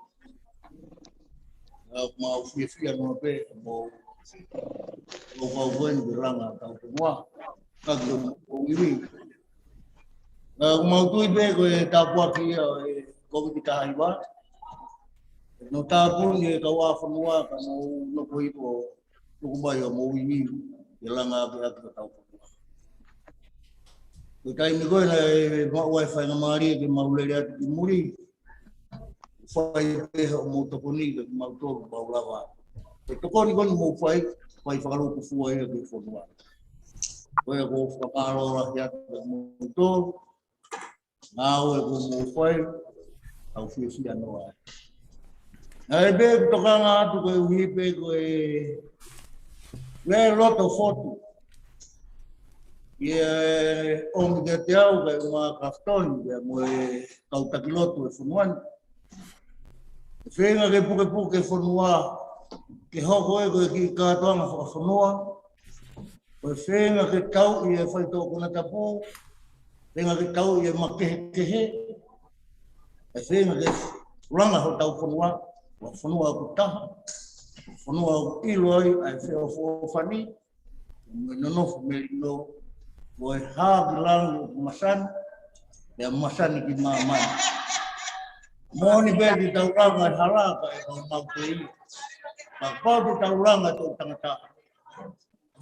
Ka mau fiefia noa pē mo, mo kau koe ni ke langa tau fonua. Ka ki o iwi. Ka mau tui pē ko e tāpuaki ia e Kōviti taha hiva. No tāpuni e kau ʻa fonua ka mau noko i ko tuku mai ʻo mo iwi ke langa ake ake tau fonua. Ko e taimi ko ē naʻe maʻu ai faingamālie ke mau lele atu ki muli. Fai pē hoʻomou tokoni ke mau tolu mau lava. Ko e tokoni ko eni mou fai, fai fakalūkufua ia ki he fonua. Ko ia ko e fakamālō lahi atu ke mau tolu. Ngāue ko mou fai, ʻoku ou fiefia noa ai. Naʻe pē ʻeku tokanga atu koeʻuhi pē ko e, ko e loto fotu. ʻI he ʻomi kiate au, kae ʻumaʻā Kalafitoni, pea mo e kau taki lotu e fonua ni. Feinga ke pukepuke e fonua, ke hoko ia ko e kiʻi kātoanga fakafonua, ko e feinga ke tauʻi e faitoʻo konatapu, feinga ke tauʻi e makehekehe, ʻe feinga ke langa hotau fonua, ko e fonua ʻoku taha, fonua ʻoku ʻilo ai ʻa e feʻofoʻofani, mo e nonofo melino, ko e hā ki langi ʻoku masani, pea masani ki māmani. Moʻoni pē te tau langa e hala kae ʻikai ke mau tei. Kapau te tau langa e toʻutangata,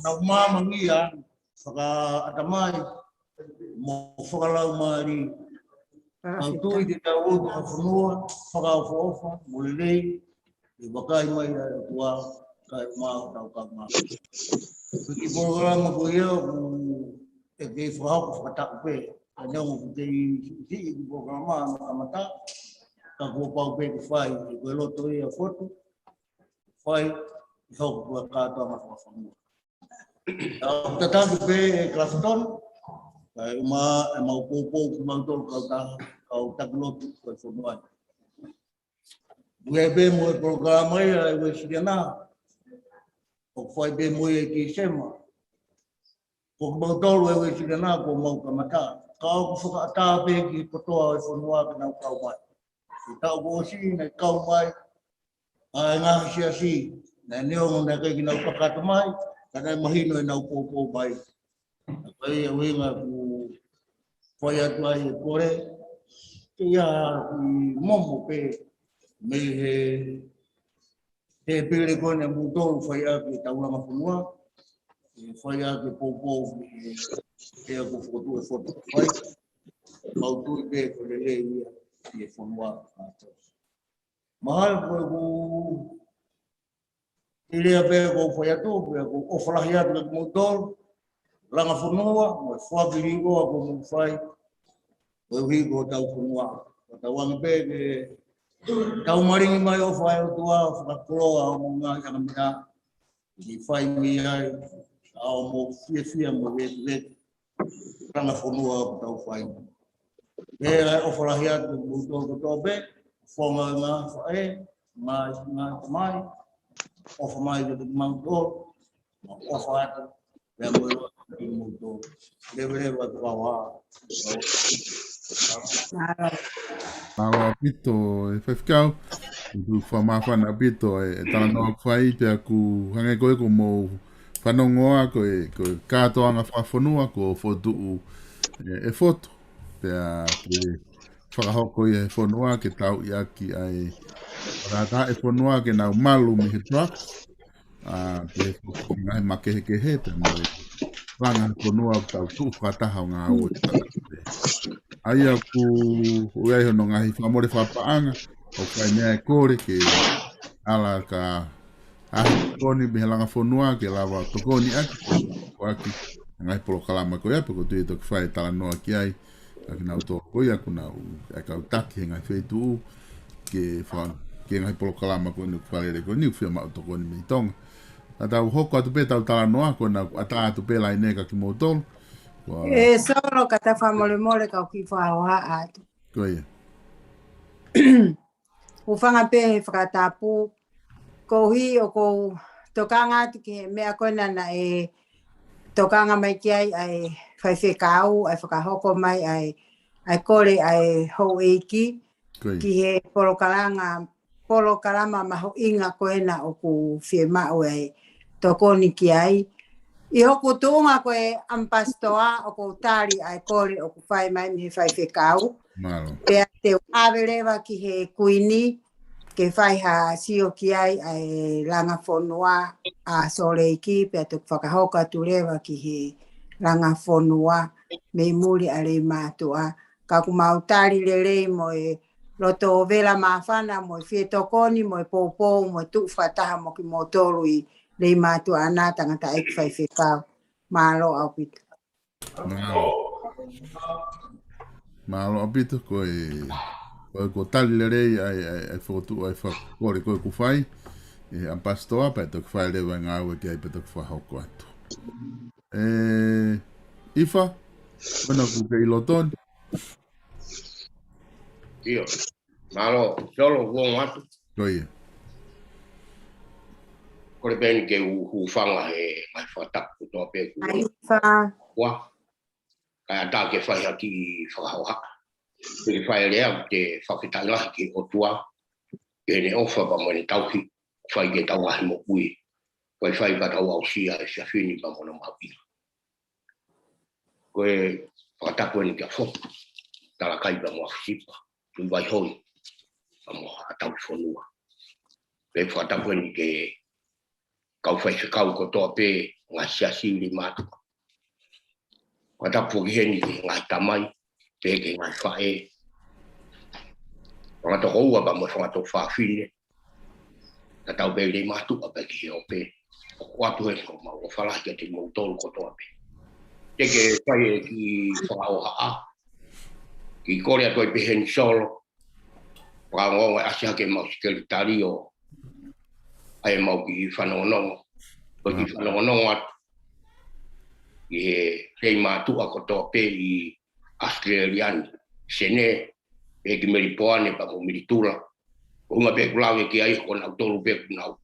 nau māmangia fakaʻatamai mo fakalaumālie. Mau tui te tau ʻotu ʻa e fonua fakaʻofoʻofa mo lelei, ʻe vakai mai ʻa e ʻOtua kae ʻumaʻā hotau kaungā. Ko e kiʻi polokalama ko ia ʻoku ʻikai fakahoko fakataʻu pē. Ka neongo ʻoku kei siʻi e kiʻi polokalama ʻa e kamata, ka kuo pau pē ke fai, he ko e loto ia e fotu, fai, ʻe hoko ko e kātoanga fakafonua. ʻOku tataki pē ʻe Kalafitoni, kae ʻumaʻā e mau poupou kimautolu kau ta-, kau taki lotu ko e fonua ni. Ue pē mo e polokalama ia ʻa e Uēsiliana, ʻoku fai pē mo ia ʻi Tīsema. Ko kimautolu ʻa e Uēsiliana kuo mau kamata. Ka ʻoku fakaʻatā pē ki he kotoa ʻo e fonua ke nau kau mai. ʻI he taʻu kuo ʻosi naʻe kau mai ʻa e ngaahi siasi, naʻe neongo naʻe ʻikai ke nau kakato mai, ka naʻe mahino ʻenau poupou mai. Ka ko ia ʻuhinga ʻoku fai atu ai e kole, ke ʻi ai ha kiʻi momo pē mei he, he pele ko eni ʻa moutolu fai ʻaki e taulanga fonua, ʻe fai ʻaki e poupou, ʻe, ʻe ʻoku fokotuʻu e fotu fai, mau tui pē ko e lelei ia ʻi he fonua. Mahalo ko ʻeku ʻi he lea pē ʻoku ou fai atu, pea ʻoku ou ʻofa lahi atu kiate kimoutolu, langa fonua, mo e foaki liʻoa kuo mou fai, koeʻuhi ko hotau fonua. Ko tau ange pē ke tau malingi mai ʻofa ʻa e ʻOtua, fakakoloa ʻo mou ngaahi anga meʻa, ʻi he fai mei ai, ʻa hoʻomou fiefia mo e vekiveki, langa fonua ʻoku tau fai. Pea ʻofa lahi atu kiate kimoutolu kotoa pē, fofonga ngaahi faʻē, ngaahi, ngaahi tamai, ʻofa mai kiate kimautolu, ʻofa atu, pea mo e loa kiate kimoutolu. Leveleva atu kau ā. Mālō ʻaupito, ʻe Faifekau. ʻOku fakamāfana ʻaupito e, e talanoa ʻoku fai, pea ʻoku hangē ko ē kuo mou fanongo ā ko e, ko e kātoanga fakafonua kuo fokotuʻu ʻe, ʻe fotu. Pea ke fakahoko ia he fonua ke tauʻi ʻaki ʻa e, ʻa e fonua ke nau malu mei he drugs. ʻa, pehē foki ki he ngaahi makehekehe pea mo e langa fonua ʻoku tau tuʻu fakataha ʻo ngāue. ʻA ia ʻoku ʻi ai hono ngaahi fakamole fakapaʻanga, ʻoku fai mei ai e kole ke ala ka ʻai e tokoni mei he langa fonua ke lava tokoni ʻaki, ʻaki e ngaahi polokalama ko ia, pea ʻoku ou tui ʻe toki fai e talanoa ki ai ʻa kinautolu ko ia ʻoku nau ʻai kau taki he ngaahi feituʻu ke fa-, ki he ngaahi polokalama ko eni ʻoku fakalele ko eni ʻoku fiemaʻu tokoni mei Tonga. Ka tau hoko atu pē ʻetau talanoa, ko ena ʻoku ʻatā atu pē e laine kia kimoutolu. Ko ia. ʻE Solo, ka ta fakamolemole ka u kiʻi fakahohaʻa atu. Ko ia. Hūfanga pē he fakatapu, koeʻuhi ʻoku ou tokanga atu ki he meʻa ko ena naʻe tokanga mai ki ai ʻa e faifekau, ʻa e fakahoko mai ʻa e, ʻa e kole ʻa e houʻeiki, Ko ia. ki he polokalama, polokalama mahuʻinga ko ena ʻoku fiemaʻu e tokoni ki ai. ʻI hoku tuʻunga ko e ʻamipasitoa, ʻoku ou tali ʻa e kole ʻoku fai mai mei he faifekau. Mālō. Pea te u ʻave leva ki he Kuini, ke fai ha sio ki ai ʻa e langa fonua ʻa Sōleki, pea te u fakahoko atu leva ki he langa fonua mei muli ʻa Leimātuʻa. Ka ʻoku mau tali lelei mo e loto vela māfana mo e fie tokoni mo e poupou mo e tuʻu fakataha mo kimoutolu ʻi Leimātuʻa na, tangataʻeiki faifekau. Mālō ʻaupito. Mālō. Mālō ʻaupito, ko e, ko e, ʻoku tali lelei ʻa e, ʻa e, ʻa e fokotuʻu ʻa e fakakole ko ē ʻoku fai ʻe he ʻamipasitoa, pea toki fai leva e ngāue ki ai pea toki fakahoko atu. ʻE, ʻIfa, ko ena ʻoku ke ʻi loto ni? ʻIo. Mālō, Solo, ʻoku ou ongo atu. Ko ia. Kole pē eni ke u hūfanga he ngaahi fakatapu kotoa pē ʻoku ʻAi, ʻIfa. ua. Kae ʻatā ke fai ha kiʻi fakahohaʻa. Ke fai e lea ʻoku te fakafetaʻi lahi ki he ʻOtua, ki heʻene ʻofa pea mo ʻene tauhi, fai ki heʻetau ngaahi moʻui. Faifai pea tau aʻusia e efiafi ni pea mo hono mahuʻinga. Ko e fakatapu eni kia Fotu Talakai pea mo ʻAfisipa Tuʻivaihoi pea mo Haʻataufonua. Ko e fakatapu eni ki he kau faifekau kotoa pē ngaahi siasi ʻi Leimātuʻa. Fakatapu foki heni ki he ngaahi tamai, pea ki he ngaahi faʻē. Fanga tokoua pea mo e fanga tuofāfine. Ka tau pē ʻi Leimātuʻa pea ki he ope. ʻOku ʻoatu heni ko ʻemau ʻofa lahi kiate kimoutolu kotoa pē. Te ke fai e kiʻi fakahohaʻa. Kiʻi kole atu ai pē heni Solo. Fakaongoongo e ʻasi hake ʻemau sekelitali ʻo ʻai ʻemau kiʻi fanongonongo. Ko e kiʻi fanongonongo atu ʻi he Leimātuʻa kotoa pē ʻi ʻAositelēlia ni, Senē, pea ki Melipoane pea mo Militula. Ko e ʻuhinga pē ʻeku lave ki ai ko nautolu pē ʻoku nau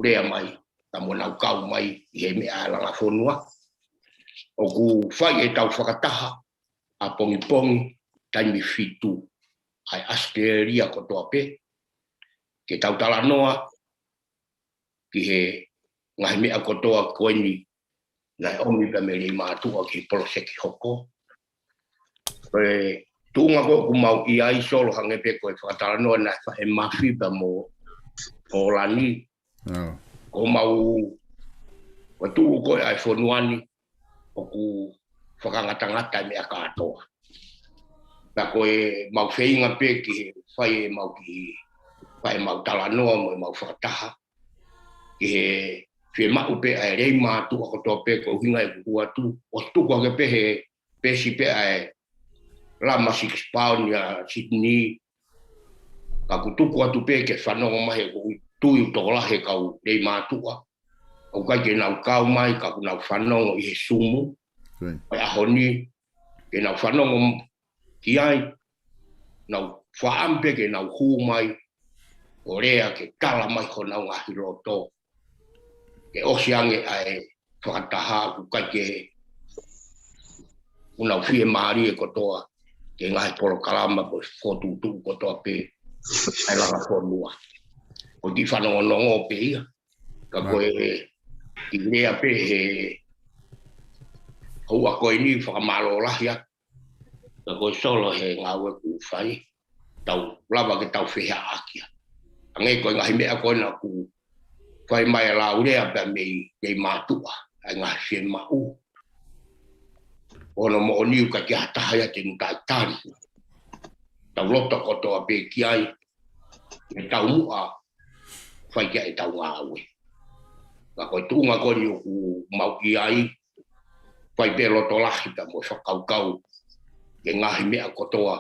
lea mai, pea mo nau kau mai ʻi he meʻa ʻa e langa fonua. ʻOku fai ʻetau fakataha ʻapongipongi taimi fitu ʻa e ʻAositelēlia kotoa pē, ke tau talanoa ki he ngaahi meʻa kotoa ko eni naʻe ʻomi pea mei Leimātuʻa ki he poloseki hoko. Ko e tuʻunga ko ē ʻoku mau ʻi ai Solo hangē pē ko e fakatalanoa naʻe fai ʻe Mafi pea mo ʻOlani. ʻIo. Ko ʻemau, ko e tuʻu ko ē ʻa e fonua ni, ʻoku fakangatangata e meʻa kātoa. Pea ko ʻemau feinga pē ki he fai ʻemau kiʻi, fai ʻemau talanoa mo ʻemau fakataha ki he fiemaʻu pē ʻa e Leimātuʻa kotoa pē, ko e ʻuhinga ʻeku ʻoatu, ʻoku tuku hake pē he peesi pē ʻa e lama six pound ʻia Sydney, ka ʻoku tuku atu pē ke fanongo mai he ʻoku ou tui ʻoku tokolahi e kau Leimātuʻa ʻoku ʻikai ke nau kau mai, ka ʻoku nau fanongo ʻi he Sumu. Right. ʻI he ʻaho ni, ke nau fanongo ki ai, nau fakaʻamu pē ke nau hū mai ʻo lea ke tala mai honau ngaahi loto. Ke ʻosi ange ʻa e fakataha ʻoku ʻikai ke, ʻoku nau fiemālie kotoa ki he ngaahi polokalama mo e fokotuʻutuʻu kotoa pē ʻa e langa fonua. Ko e kiʻi fanongonongo pē ia. Ka ko e kiʻi lea pē he houa ko eni fakamālō lahi atu. Ka ko e Solo he ngāue ʻoku fai. Tau lava ke tau fehaʻaki ia. Hangē ko e ngaahi meʻa ko ena ʻoku fai mai e laulea pea mei, mei mātuʻa, ʻa e ngaahi fiemaʻu. ʻO hono moʻoni ʻoku ʻikai ha taha ia te ne taʻetali. Tau loto kotoa pē ki ai, ʻi he taumuʻa, fai ki ai ʻetau ngāue. Ka ko e tuʻunga ko eni ʻoku mau ʻi ai, fai pē loto lahi pea mo e fakakaukau, ki he ngaahi meʻa kotoa.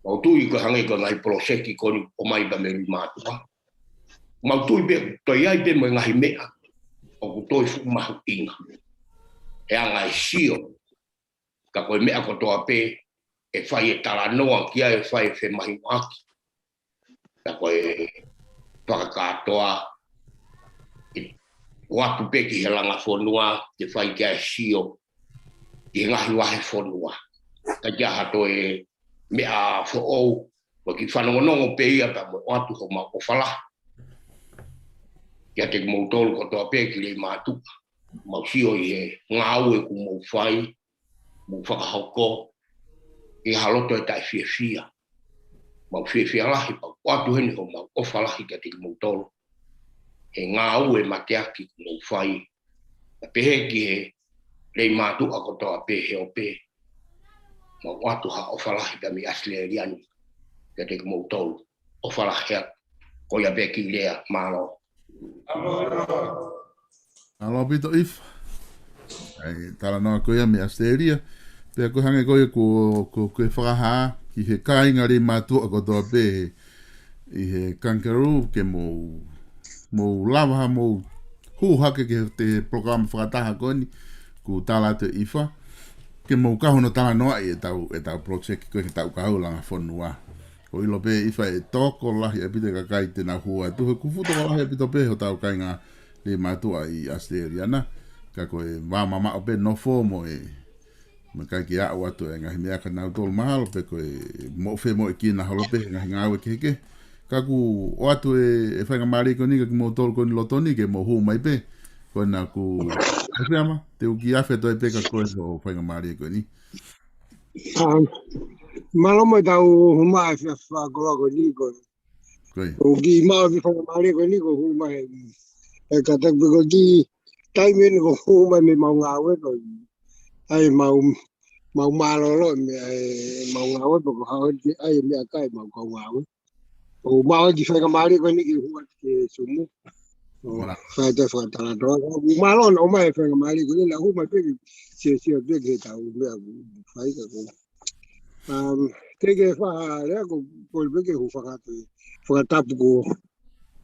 Mau tui ko e hangē ko e ngaahi poloseki ko eni ʻoku ʻomai pea mei mātuʻa. Mau tui pē, toe ʻi ai pē mo e ngaahi meʻa, ʻoku toe fuʻu mahuʻinga. ʻE anga e sio, ka ko e meʻa kotoa pē, ʻe fai e talanoa ki ai, ʻe fai e femahinoʻaki. Ka ko e fakakātoa, ʻe ʻoatu pē ki he langa fonua, ke fai ki ai e sio, ki he ngaahi vahefonua. Ka ʻikai ha toe meʻa foʻou, ko e kiʻi fanongonongo pē ia pea mo ʻoatu homau ʻofa lahi. Kiate kimoutolu kotoa pē ki Leimātuʻa. Mau sio ʻi he ngāue ʻoku mou fai, mou fakahoko, ʻi ha loto ʻe taʻefiefia. Mau fiefia lahi, pea ʻoatu heni homau ʻofa lahi kiate kimoutolu. He ngāue mateaki ʻoku mou fai. Pea pehē ki he Leimātuʻa kotoa pē he ope. Mau ʻoatu ha ʻofa lahi pea mei ʻAositelēlia ni. Kiate kimoutolu. ʻOfa lahi atu. Ko ia pē kiʻi lea, mālō. Mālō ʻaupito ʻIfa. ʻA e talanoa ko ia mei ʻAositelēlia. Pea ko e hangē ko ia ko, ko, ko e fakahā ki he kāinga Leimātuʻa kotoa pē ʻi he Kangaroo ke mou, mou lava ha mou hū hake ki he polokalama fakataha ko eni, ʻoku tala atu ʻe ʻIfa. Ke mou kau hono talanoaʻi ʻetau, ʻetau project ko ē ke tau kau langa fonua. ʻOku ʻilo pē ʻIfa ʻe tokolahi ʻaupito e kakai te nau hū atu, he ʻoku fuʻu tokolahi ʻaupito pē hotau kāinga Leimātuʻa ʻi ʻAositelēlia na. Ka ko e vā mamaʻo pē nofo mo e, mo e ʻikai ke aʻu atu e ngaahi meʻa kia nautolu mahalo pē ko e moʻu femoʻuekina holo pē, ngaahi ngāue kehekehe. Ka ʻoku ʻoatu e, e faingamālie ko eni kia kimoutolu ko eni loto ni ke mou hū mai pē. Ko ena ʻoku, ʻe fiama, te u kiʻi afe toe pē ka ko e so faingamālie ko eni. Um, mālō mo e tau hū mai he efiafi fakakoloa ko eni ko. Ko ia. ʻOku kiʻi maʻu e faingamālie ko eni ko e hū mai. ʻE kātaki pē ko e kiʻi taimi eni ko e hū mai mei heʻemau ngāue ko. ʻAi mau, mau mālōlō mei heʻemau ngāue pea ko e hao eni ʻai e meʻakai ʻemau kau ngāue. ʻOku maʻu e kiʻi faingamālie ko eni ke hū atu ki Sumu. ʻO, mālō. Fai atu e fakatalanoa. ʻOku mālō naʻa ʻomai e faingamālie ko eni, naʻa hū mai pē ke siosio pē ki heʻetau meʻa ʻoku fai ka ko. Um, te ke fakalea ko, ko e pē ke hū fakatu. Fakatapu ko,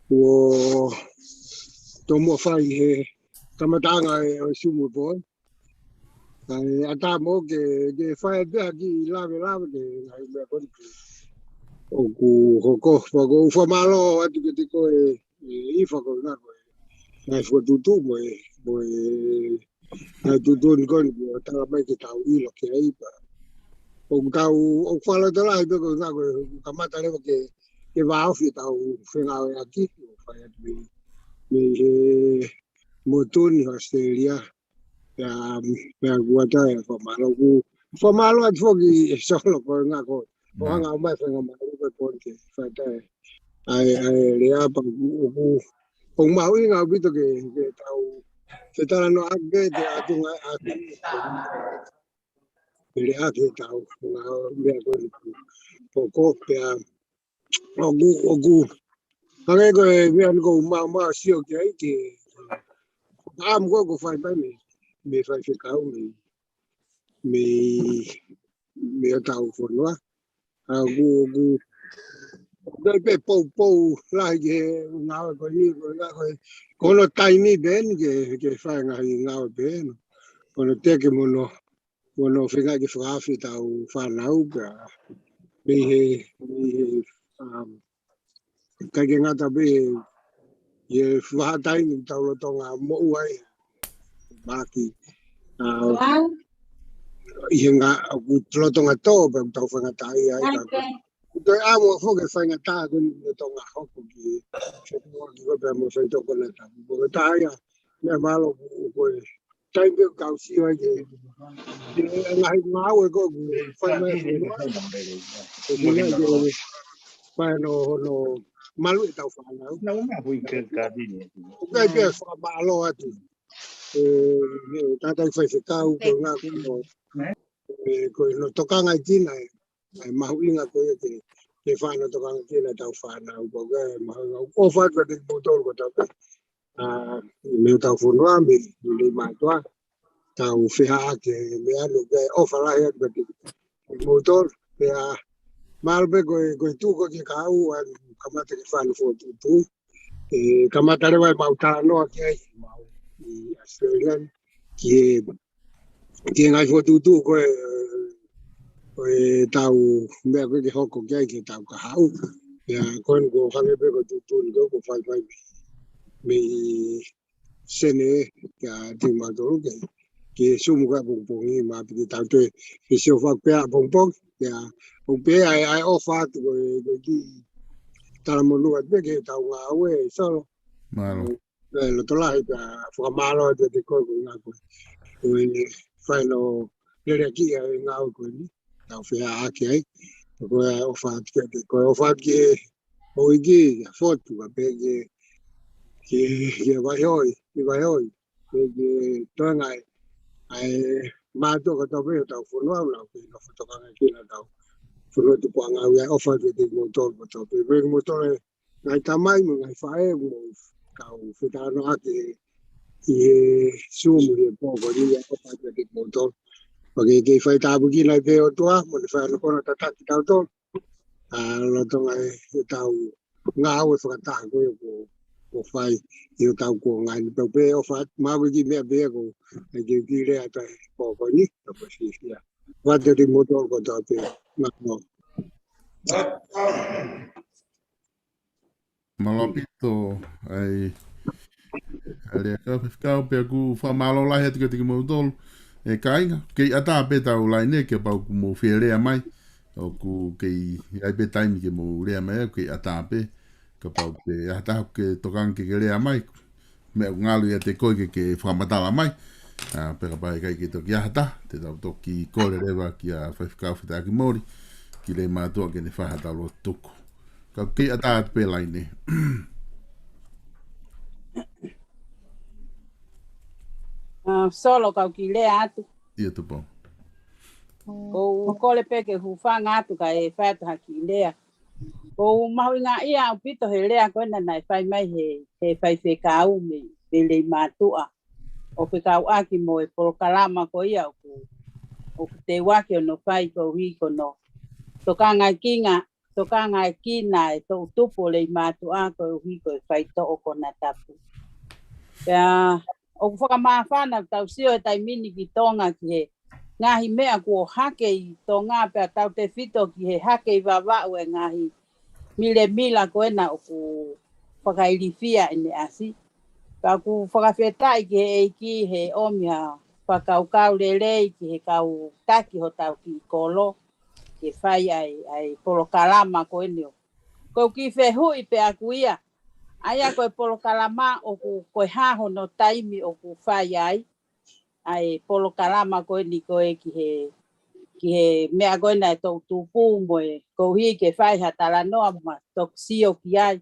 ko tomuʻa fai he kamataʻanga ʻo e Sumu pō. Kae ʻatā mo ke, ke fai pē ha kiʻi lavelave ki he ngaahi meʻa ko eni. ʻOku hoko, pea ʻoku ou fakamālō atu kiate koe, ʻe, ʻIfa ko e ngaahi ko e. Ngaahi fokotuʻutuʻu mo e, mo e, ngaahi tuʻutuʻuni ko eni, ʻo tala mai ke tau ʻilo ki ai pea. ʻOku tau, ʻoku fakalotolahi pē ko e ngaahi ko e, kamata leva ke, ke vāofi ʻetau fengāueʻaki, ʻo fai atu mei, mei he motu ni ʻAositelēlia. Pea, pea ʻoku ʻatā e fakamālō ʻoku. Fakamālō atu foki ʻe Solo ko e ngaahi ko. ʻO hanga ʻo ʻomai faingamālie ko e pō ni ke fai atu e. ʻAi, ʻai, lea pea ʻoku, ʻoku, ʻoku mahuʻinga ʻaupito ke, ke tau. Ke talanoa ake te atu ngai atu. Ke lea ke tau. Ngaahi meʻa ko eni ʻoku. Poko pea. ʻOku, ʻoku. Hangē ko e meʻa ni ʻoku mau, mau sio ki ai ke. ʻAmu ko ʻoku fai mai mei, mei faifekau mei, mei, mei hotau fonua. ʻA ʻoku, ʻoku. ʻOku pē poupou lahi ki he ngāue ko eni, ko e ngaahi ko e. Ko hono taimi pē eni ke, ke fai ngaahi ngāue pē eni. Ko hono teke mo hono mo hono feinga ke fakaafe ʻetau fānau pea. Mei he, mei he, um, ʻikai ke ngata pē he, he vahaʻa taimi ʻoku tau lolotonga moʻua ai. Mahaki. Uh, ʻi he ngaahi, ʻoku lolotonga tō pē ʻoku tau faingataʻaʻia ai. ʻOku toe ʻamu foki e faingataʻa ko eni lolotonga hoko ki he, ki he, ki he, pea mo e faitoʻo ko ena tapu. Ko e taha ia, meʻa mālō ko e, taimi pē ʻoku kau sio ai ke. Ke ngaahi ngāue ko ē ʻoku fai mai. Ko e meʻa ke fai hono, hono, malu ʻetau fānau. ʻOku ʻikai pē fakamālō atu. ʻE, ʻe, tātai faifekau, ko e ngā ko, ʻe, ko hono tokangaʻi ʻe kinautolu ʻa e mahuʻinga ko ia ke, ke fai hono tokangaʻi ʻetau fānau, ko e mahuʻinga. ʻOku ou ʻofa atu kiate kimoutolu kotoa pē. ʻA, mei hotau fonua, mei, mei Leimātuʻa, tau feʻaʻake, meʻa ʻoku ou ʻofa lahi atu kiate kimoutolu. Pea, mahalo pē ko e, ko e tuʻu ko ē ki he kahaʻu, ʻa e kamata ke fai hono fokotuʻutuʻu. ʻE, kamata leva ʻemau talanoa ki ai, mau ʻi Australia, ki he, ki he ngaahi fokotuʻutuʻu ko ē, ko ʻetau meʻa ko ē ke hoko ki ai ki heʻetau kahaʻu. Pea ko eni ko e hangē pē ko e tuʻutuʻuni ko ē ʻoku faifai mei, mei Sene kiate kimautolu ke, ke Zoom ko ē ʻapongipongi, mahalo pē ke tau toe ke sio fakaʻapongipongi. Pea ʻoku pehē ʻa e, ʻa e ʻofa atu ko e, ko e kiʻi talamonū atu pē ki heʻetau ngāue, Solo. Mālō. ʻE, loto lahi pea fakamālō atu kiate koe ko e ngāue ko ē. Ko e fai hono lelei ʻa e ngāue ko eni. Tau feʻaʻake ai. Ko e ʻofa atu kiate koe, ʻofa atu ki he houʻeiki, ʻa Fotu, kae pehē ki he, ki he, ki he Vaihoi, ki he Vaihoi. Pehē ki he toenga ʻa e, ʻa e mātuʻa kotoa pē hotau fonua, ʻoku nau kei nofo tokangaʻi kinautolu. Fonua tupuʻanga, ʻoku ou ʻofa atu kiate kimoutolu kotoa pē. Pehē kimoutolu ʻe ngaahi tamai mo e ngaahi faʻē, mo e kau fetalanoaʻaki ʻi he Zoom ʻi he pō ko eni, ʻoku ou ʻofa atu kiate kimoutolu. Pea ke, ke fai tāpuekina pē ʻe he ʻOtua, mo ne fai hono konā tataki kitautolu. ʻA, lolotonga ʻetau ngāue fakataha ko ē ʻoku, ʻoku fai ʻi hotau kuonga ni. Pea pehē ʻofa atu, mahalo ko e kiʻi meʻa pē ia ʻoku ou kiʻi lea atu ai he pō ko eni, tau pasi ia. ʻOfa atu kiate kimoutolu kotoa pē, mālō. Mālō ʻaupito, ʻa e, ʻa e lea ʻa e kau faifekau, pea ʻoku ou fakamālō lahi atu kiate kimoutolu. ʻE kāinga, kei ʻatā pē ʻetau laine, kapau ʻoku mou fie lea mai. ʻOku kei ʻi ai pē taimi ke mou lea mai, ʻoku kei ʻatā pē. Kapau ʻoku ʻi ai ha taha ʻoku ke tokanga ke ke lea mai, meʻa ʻoku ngalu ʻiate koe ke ke fakamatala mai. ʻA, pea kapau ʻe ʻikai ke toki ʻi ai ha taha, te tau toki kole leva kia Faifekau Fetākimoli, ki Leimātuʻa ke ne fai haʻatau lotu tuku. Ka ʻoku kei ʻatā atu pē laine. ʻA, Solo, kau kiʻi lea atu. ʻIo, Tupou. ʻOku ou kole pē ke u hūfanga atu kae fai atu ha kiʻi lea. ʻOku ou mahuʻingaʻia ʻaupito he lea ko ena naʻe fai mai he, he faifekau mei, mei Leimātuʻa. ʻO fekauʻaki mo e polokalama ko ia ʻoku, ʻoku teuaki hono fai koeʻuhi ko hono tokangaʻi kinga, tokangaʻi kina e toʻutupu ʻo Leimātuʻa koeʻuhi ko e faitoʻo konatapu. Pea ʻoku fakamāfana ʻoku tau sio he taimi ni ki Tonga ki he ngaahi meʻa kuo hake ʻi Tonga, pea tautefito ki he hake ʻi Vavaʻu e ngaahi milemila ko ena ʻoku fakailifia ʻene ʻasi. Ka ʻoku fakafetaʻi ki he ʻEiki he ʻomi ha fakakaukau lelei ki he kau taki hotau kiʻi kolo ke fai ʻa e, ʻa e polokalama ko eni. Ko e kiʻi fehuʻi pē ʻaku ia. ʻA ia ko e polokalama ʻoku, ko e hā hono taimi ʻoku fai ai ʻa e polokalama ko eni ko ē ki he, ki he meʻa ko ena e toʻutupu mo e koeʻuhi ke fai ha talanoa mo ha toki sio ki ai.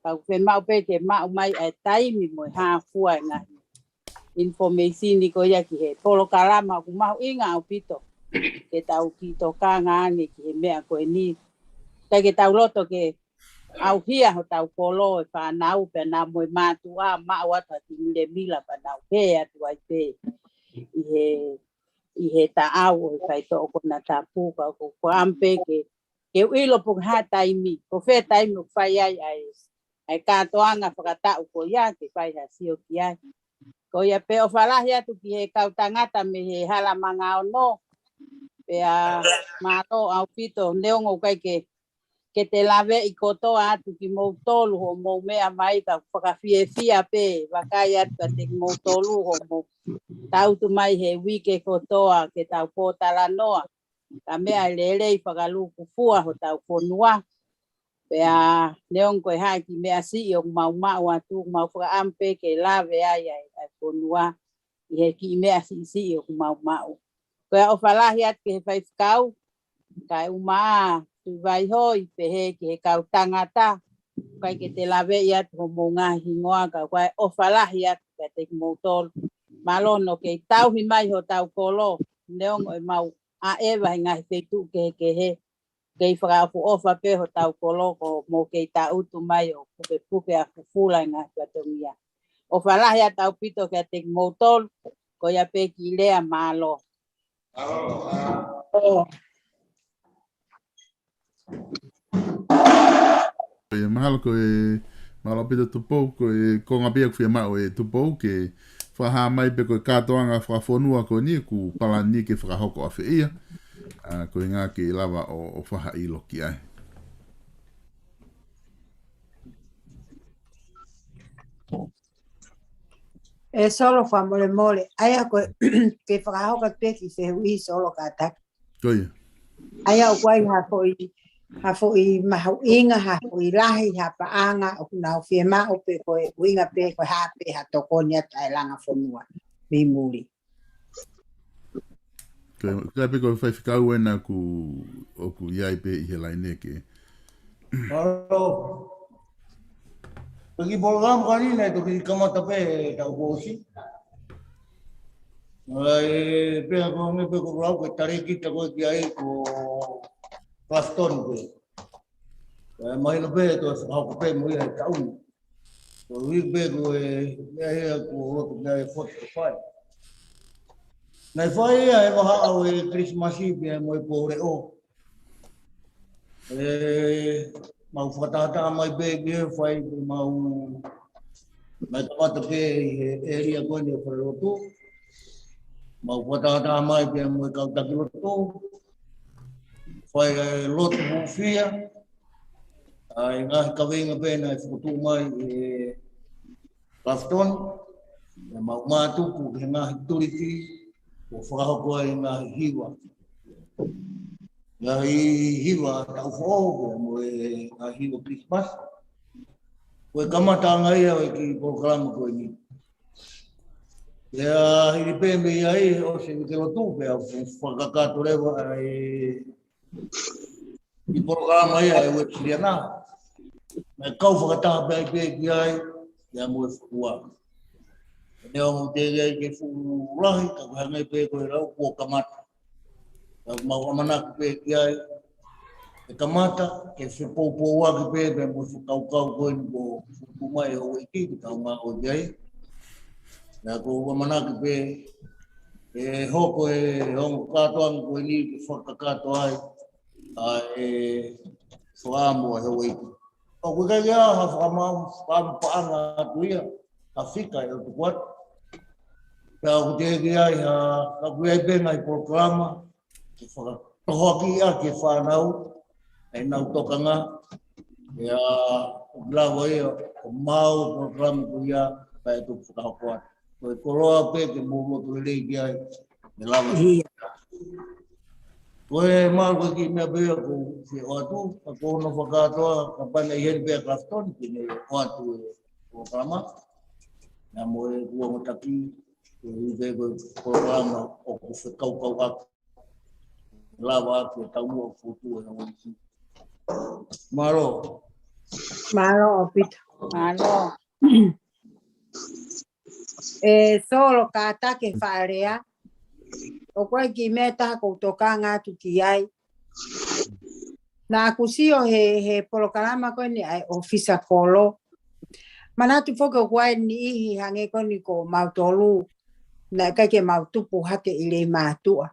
Ka ʻoku fiemaʻu pē ke maʻu mai ʻa e taimi mo e hā fua e ngaahi information ko ia ki he polokalama, ʻoku mahuʻinga ʻaupito ke tau kiʻi tokanga ange ki he meʻa ko eni. ʻIkai ke tau loto ke ʻauhia hotau kolo e fānau pea nau mo e mātuʻa maʻu atu ha kiʻi milemila pea nau hē atu ai pē ʻi he, ʻi he taʻau ʻo e faitoʻo konatapu. Ka ʻoku ou fakaʻamu pē ke, ke u ʻilo pe ko e hā taimi, ko fē taimi ʻoku fai ai ʻa e, ʻa e kātoanga fakataʻu ko ia ke fai ha sio ki ai. Ko ia pē, ʻofa lahi atu ki he kau tangata mei he Hala Mangaono. Pea mālō ʻaupito, neongo ʻoku ʻikai ke, ke te laveʻi kotoa atu kimoutolu hoʻomou meʻa mai, ka fakafiefia pē, vakai atu kiate kimoutolu hoʻomou tangutu mai he uike kotoa ke tau pōtalanoa. Ka meʻa ʻe lelei fakalūkufua hotau fonua. Pea neongo ko e hā e kiʻi meʻa siʻi ʻoku mau maʻu atu, mau fakaʻamu pē ke lave ai ʻa e, ʻa e fonua ʻi he kiʻi meʻa siʻisiʻi ʻoku mau maʻu. Ko ia, ʻofa lahi atu ki he faifekau, kae ʻumaʻā Tuʻi Vaihoi, pehē ki he kau tangata, ʻIkai ke te laveʻi atu homou ngaahi hingoa, ka ʻoku ʻi ai e ʻofa lahi atu kiate kimoutolu. Mālō hono kei tauhi mai hotau kolo, neongo ʻemau ʻaʻeva he ngaahi feituʻu kehekehe. Kei fakaʻofoʻofa pē hotau kolo, ko hoʻomou kei tangutu mai ʻo pukepuke ʻa fufula e ngaahi fatongia. ʻOfa lahi atu ʻaupito kiate kimoutolu, ko ia pē ki lea, mālō. ʻIo, mahalo ko e, mālō ʻaupito Tupou, ko e konga pē ia ʻoku fiemaʻu ʻe Tupou ke fakahā mai pe ko e kātoanga fakafonua ko eni ʻoku palani ke fakahoko ʻafeʻi. ʻA, ko e ʻuhinga ke lava ʻo, ʻo fakaʻilo ki ai. ʻE Solo, fakamolemole, ʻa ia ko e, ke fakahoko atu pē ki he fehuʻi Solo Kātaki. Ko ia. ʻA ia ʻoku ʻi ai ha foʻi, ha foʻi mahuʻinga, ha foʻi lahi, ha paʻanga ʻoku nau fiemaʻu pe ko e ʻuhinga pe ko e hā pē ha tokoni atu ʻa e langa fonua mei muli. Ko e, ko e pē ko e faifekau ena ʻoku, ʻoku ʻi ai pē ʻi he laine ke. Mālō. Ko e kiʻi polokalama ko eni naʻe toki kamata pē he taʻu kuo ʻosi. ʻA ia pea ko e meʻa pē ko e lau ko e talēkita ko ē ki ai ko Clafton ko ē. ʻE, mahino pē ʻe toe fakahoko pē mo ia he taʻu ni. Ko e uike pē ko ē, meʻa ia kuo loto meʻa e foti ko fai. Naʻe fai ia he vahaʻa ʻo e Kilisimasi pea mo e Pōleʻo. ʻE, mau fakatahataha mai pē ki he fai pē mau, naʻe kamata pē ʻi he ʻēlia ko eni ʻo e falelotu. Mau fakatahataha mai pē mo e kau taki lotu. Fai e lotu hūfia. ʻA e ngaahi kaveinga pē naʻe fokotuʻu mai ʻe Clafton, ʻe mau mātuku ki he ngaahi tuliki, ʻo fakahoko ai e ngaahi hiva. Ngaahi hiva taʻu foʻou, pea mo e ngaahi hiva Kilisimasi. Ko e kamataʻanga ia ʻo e kiʻi polokalama ko eni. Pea hili pē mei ai, ʻosi e uike lotu, pea fakakakato leva ʻa e kiʻi polokalama ia ʻa e Uesiliana. Naʻe kau fakataha pē ai pē ki ai, ia mo e fua. Neongo ʻoku teʻeki ai ke fuʻu lahi, ka ko e hangē pē ko e lau kuo kamata. Ka mau ʻamanaki pē ki ai, ʻe kamata, ke fepoupouaki pē, pea mo e fakakaukau ko eni kuo fokotuʻu mai ʻe houʻeiki, ke tau ngāue ki ai. Naʻa ku ʻamanaki pē, ʻe hoko e ongo kātoanga ko eni ke fakakakato ai, ʻa e fakaʻamu ʻa e houʻeiki. ʻOku ʻikai ke ʻi ai ha fakamaau, fakamaau paʻanga atu ia, ha fika ʻe tuku atu. Pea ʻoku teʻeki ai ha, ka ʻoku ʻi ai pē ngaahi polokalama, ke fakatohoakiʻi ʻaki e fānau, ʻenau tokanga, ʻe ʻoku lava ia, ko e maau polokalama ko ia, pea ʻe toki fakahoko atu. Ko e koloa pē ke mou lotu lelei ki ai, ʻe lava. Ko e mālō ko e kiʻi meʻa pē ia ʻoku ou fie ʻoatu, ka ko hono fakakātoa, kapau naʻe ʻi heni pē ʻa Clafton, ke ne ʻoatu e polokalama. Naʻa mo e kuonga taki, ko e uike ko e polokalama ʻoku fekaukauʻaki. Lava ʻaki e taumuʻa ʻoku fokotuʻu ʻe he houʻeiki. Mālō. Mālō ʻaupito. Mālō. ʻE Solo Kātaki, fakalea. ʻOku ʻi ai e kiʻi meʻa ʻe taha ʻoku ou tokanga atu ki ai. Naʻa ku sio he, he polokalama ko eni ʻa e ʻofisa kolo. Manatu foki ʻoku ʻi ai e niʻihi hangē ko eni ko mautolu, naʻe ʻikai ke mau tupu hake ʻi Leimātuʻa.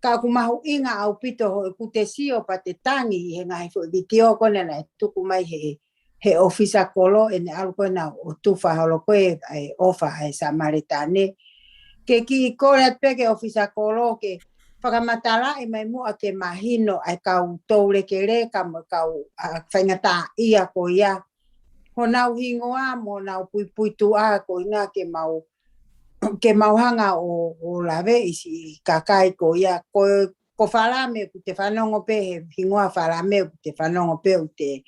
Ka ʻoku mahuʻinga ʻaupito hoʻo, ʻoku te sio pea te tangi ʻi he ngaahi foʻi vitiō ko ena naʻe tuku mai he, he ʻofisa kolo, ʻene ʻalu ko ena ʻo tufa holo ko ē ʻa e ʻofa ʻa e Samaletane. Ke kiʻi kole atu pē ki he ʻofisa kolo ke fakamatalaʻi mai muʻa ke mahino ʻa e kau toulekeleka mo e kau, ʻa, faingataʻaʻia ko ia. Honau hingoa mo honau puipuituʻa ko e ʻuhinga ke mau, ke mau hanga ʻo, ʻo laveʻi siʻi kakai ko ia. Ko, ko Falame ʻoku te fanongo pē he hingoa Falame, ʻoku te fanongo pē ʻoku te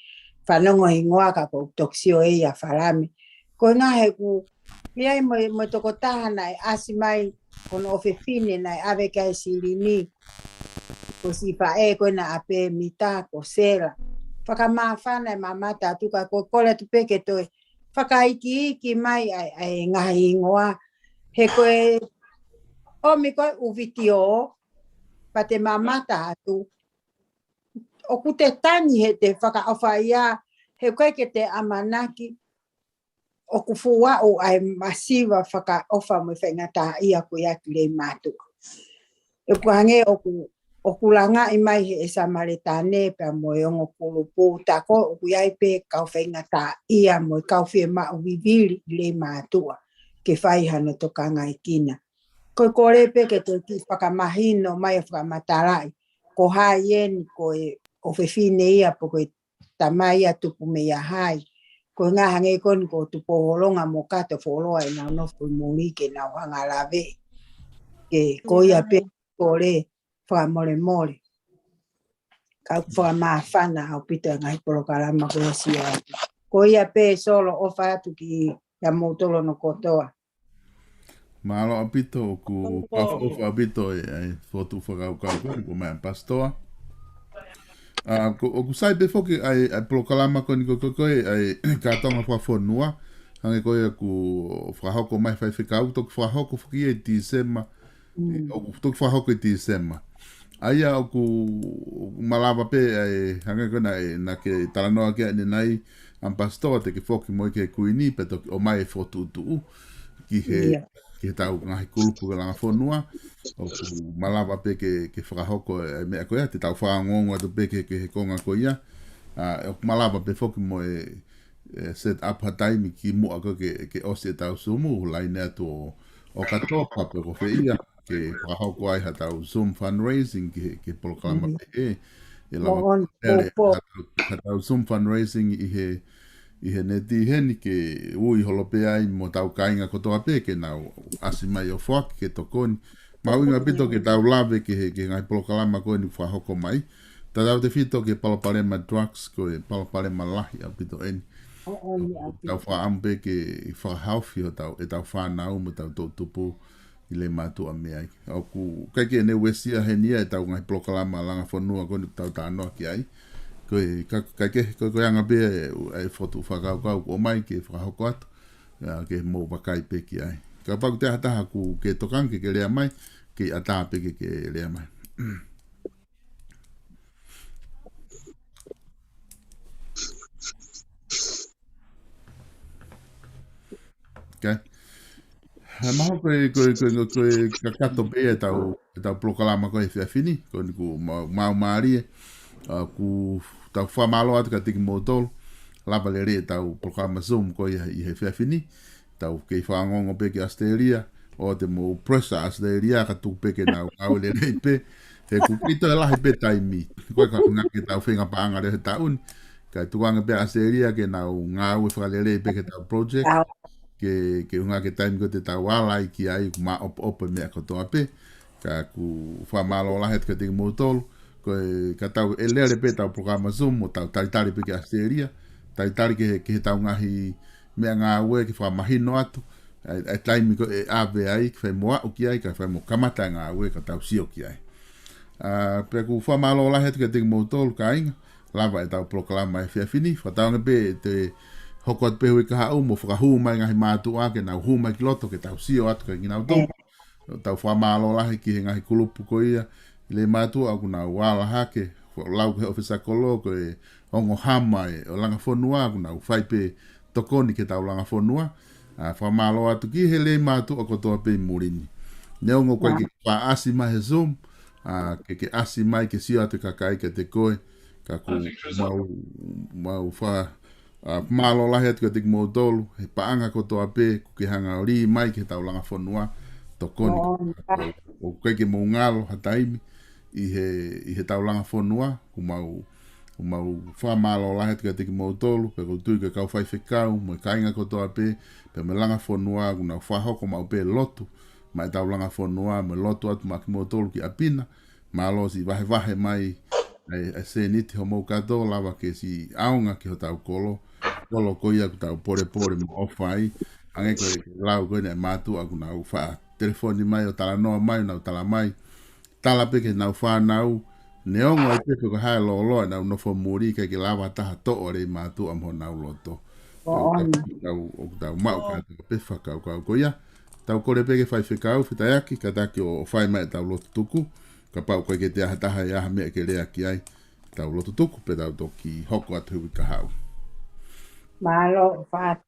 fanongo hingoa ka ʻoku ou toki sio ʻe ia Falame. Ko e ʻuhinga he ʻoku ʻi ai mo, mo e tokotaha naʻe ʻasi mai, ko hono ʻofefine naʻe ʻave ki ai e silini, ko siʻi faʻē ko ena ʻa Pemita, ko Sela. fakamāfana e mamata atu, ka ko e kole atu pē ke toe fakaikiiki mai ʻa e, ʻa e ngaahi hingoa. He ko e ʻomi ko ē ʻū vitiō, pea te mamata atu. ʻOku te tangi he te fakaʻofa ia, he ʻoku ʻikai ke te ʻamanaki ʻoku fuaʻu ʻa e masiva fakaʻofa mo e faingataʻaʻia ko ia ki Leimātuʻa. ʻOku hangē ʻoku, ʻoku langaʻi mai he ʻe Samaletane pea mo e ongo kulupu, tā ko ē ʻoku ʻi ai pē kau faingataʻaʻia mo e kau fiemaʻu vivili ʻi Leimātuʻa ke fai hano tokangaekina. Ko e kole pē ke toe kiʻi fakamahino mai ʻo fakamatalaʻi ko hai eni, ko e ʻofefine ia pe ko e tamai ia tupu mei a hai. Ko e ngaahi hangē ko eni ko Tupou Holonga mo Kato Foloa ʻenau nofo ʻi muli ke nau hanga ʻo lave. Ke ko ia pē kole fakamolemole. Ka ʻoku fakamāfana ʻaupito e ngaahi polokalama ko ia ʻosi ʻoatu. Ko ia pē Solo, ʻofa atu kiate kimoutolu hono kotoa. Mālō ʻaupito, ʻoku ʻofa ʻaupito e, ʻa e fokotuʻu fakakaukau ko eni kuo ʻomai ʻe Pasitoa. ʻA, ko, ʻoku sai pē foki ʻa e, ʻa e polokalama ko eni ko, ko, ko e, ʻa e Kātoanga Fakafonua, hangē ko ia kuo fakahoko mai ʻe he faifekau, toki fakahoko foki ʻi Tīsema, ʻoku toki fakahoko ʻi Tīsema. ʻA ia ʻoku, ʻoku malava pē ʻa e, hangē ko ē naʻe, naʻa ke talanoa ki ai ʻanenai, ʻAmipasitoa, te ke foki mo ia ki he Kuini, pea toki ʻomai e fokotuʻutuʻu ki he, ki he tau ngaahi kulupu ʻo e langa fonua. ʻOku malava pē ke, ke fakahoko e meʻa ko ia, te tau fakaongoongo atu pē ki he, ki he konga ko ia. ʻA, ʻoku malava pē foki mo e, e set up ha taimi kimuʻa ko ē ke, ke ʻosi e tau Zoom, ʻoku laine atu ʻo, ʻo kātoa pē ko fē ia ke fakahoko ai ha tau Zoom fundraising ki he, ki he polokalama pehē. ʻE lava pē ha tau, ha tau Zoom fundraising ʻi he, ʻi he neti heni ke ui holo pē ai mo tau kāinga kotoa pē ke nau ʻasi mai ʻo foaki ke tokoni. Mahuʻinga ʻaupito ke tau lave ki he, ki he ngaahi polokalama ko eni fakahoko mai. Tautautefito ki he palopalema drugs, ko e palopalema lahi ʻaupito eni. Tau fakaʻamu pē ke fakahaofi hotau, ʻetau fānau mo ʻetau toʻutupu ʻi Leimātuʻa mei ai. ʻOku ʻikai ke ne uesia heni ia ʻetau ngaahi polokalama langa fonua ko eni ʻoku tau talanoa ki ai. Ko e ka, ka ke, ko, ko e anga pē e, e fokotuʻu fakakaukau kuo ʻomai ke fakahoko atu, ʻa, ke mou vakai pē ki ai. Kapau ʻoku ʻi ai ha taha ʻoku ke tokanga ke, ke lea mai, ke ʻatā pē ke, ke lea mai. Okay. He mahalo ko e, ko e, ko e, ko e kakato pē ʻetau, ʻetau polokalama ko e efiafi ni, ko eni kuo mau, mau mālie, ʻa, ʻoku tau fakamālō atu kiate kimoutolu, lava lelei ʻetau polokalama Zoom ko ia ʻi he efiafi ni, tau kei fakaongoongo pē ki ʻAositelēlia, ʻoua te mou pressure ʻAositelēlia ka tuku pē ke nau ngāue lelei pē, he ʻoku kei toe lahi pē taimi, ko e ka ʻuhinga ke tau feinga paʻanga lelei he taʻu ni, ka tuku ange pē ʻAositelēlia ke nau ngāue fakalelei pē ki heʻetau project, ke, ke ʻuhinga ki he taimi ko ē te tau ala ai ki ai, ʻoku maʻopoʻopo e meʻa kotoa pē, ka ʻoku fakamālō lahi atu kiate kimoutolu, ko e ka tau ʻe lele pē ʻetau polokalama Zoom, ʻo tau talitali pē ki ʻAositelēlia, talitali ki he, ki heʻetau ngaahi meʻangāue ke fakamahino atu, ʻa e, ʻa e taimi ko ē ʻe ʻave ai, ke fai mo aʻu ki ai, kae fai mo kamata e ngāue, ka tau sio ki ai. ʻA, pea ʻoku fakamālō lahi atu kiate kimoutolu kāinga, lava ʻetau polokalama efiafi ni, fakatauange pē te hoko atu pē hui kahaʻu mo fakahū mai ngaahi mātuʻa ke nau hū mai ki loto ke tau sio atu kiate kinautolu. Tau fakamālō lahi ki he ngaahi kulupu ko ia ʻi Leimātuʻa ʻoku nau ala hake, lau ki he ʻōfisa kolo ko e ongo hama ʻo e langa fonua ʻoku nau fai pē tokoni ki heʻetau langa fonua. ʻA, fakamālō atu ki he Leimātuʻa kotoa pē ʻi muli ni. Neongo ʻoku ʻikai ke fakaʻasi mai he Zoom, ʻa, ke, ke ʻasi mai ke sio atu e kakai kiate koe, ka ʻoku mau, mau fa-, ʻa, mālō lahi atu kiate kimoutolu, he paʻanga kotoa pē, ʻoku ke hanga ʻo lī mai ki heʻetau langa fonua, tokoni. ʻOku ʻikai ke mou ngalo ha taimi ʻi he, ʻi heʻetau langa fonua, ʻoku mau, ʻoku mau fakamālō lahi atu kiate kimoutolu, pea ʻoku ou tui ko e kau faifekau, mo e kāinga kotoa pē, pea mo e langa fonua, ʻoku nau fakahoko maʻu pē lotu, maʻa ʻetau langa fonua, mo e lotu atu maʻa kimoutolu ki ʻapi na, mālō siʻi vahevahe mai, ʻa e, ʻa e sēniti homou kātoa lava ke siʻi ʻaonga ki hotau kolo, kolo ko ia ʻoku tau polepole mo ʻofa ai, hangē ko e lau ko eni ʻa e mātuʻa ʻoku nau faʻa telefoni mai ʻo talanoa mai, nau tala mai, tala pē ki heʻenau fānau, Neongo ai pē ko e hā e lōloa ʻenau nofo muli, ʻikai ke lava ha taha toʻo ʻa e lelei mātuʻa mei honau loto. ʻOku tau, ʻoku tau maʻu kātoa pē fakakaukau ko ia. Tau kole pē ki he faifekau, Fitaiaki, kātaki ʻo, ʻo fai mai ʻetau lotu tuku. Kapau ʻoku ʻikai ke toe ʻi ai ha taha ʻe ʻi ai ha meʻa ke lea ki ai, tau lotu tuku, pea tau toki hoko atu he uike kahaʻu. Mālō, Fat.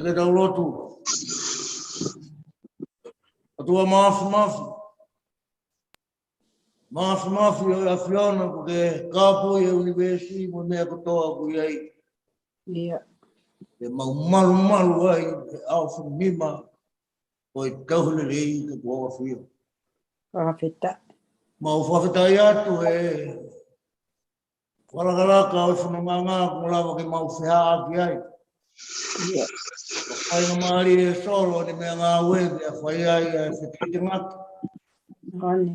Ke tau lotu. ʻOtua Māfimafi. Māfimafi ʻo e ʻAfiona, ʻoku ke kāpui ʻa e ʻunivēsi mo e meʻa kotoa ʻoku ʻi ai. ʻIo. Ke mau malumalu ai he ʻao fakaʻosinga, ko e tauhi lelei ʻa e ʻAfiona. Fakafetaʻi. Mau fakafetaʻi atu he fakalakalaka ʻo e fononga ʻoku lava ke mau feʻao ki ai. ʻIo. Ko e faingamālie ʻe solo ni meʻangāue ke fai ai ʻa e fetitenga. ʻOni.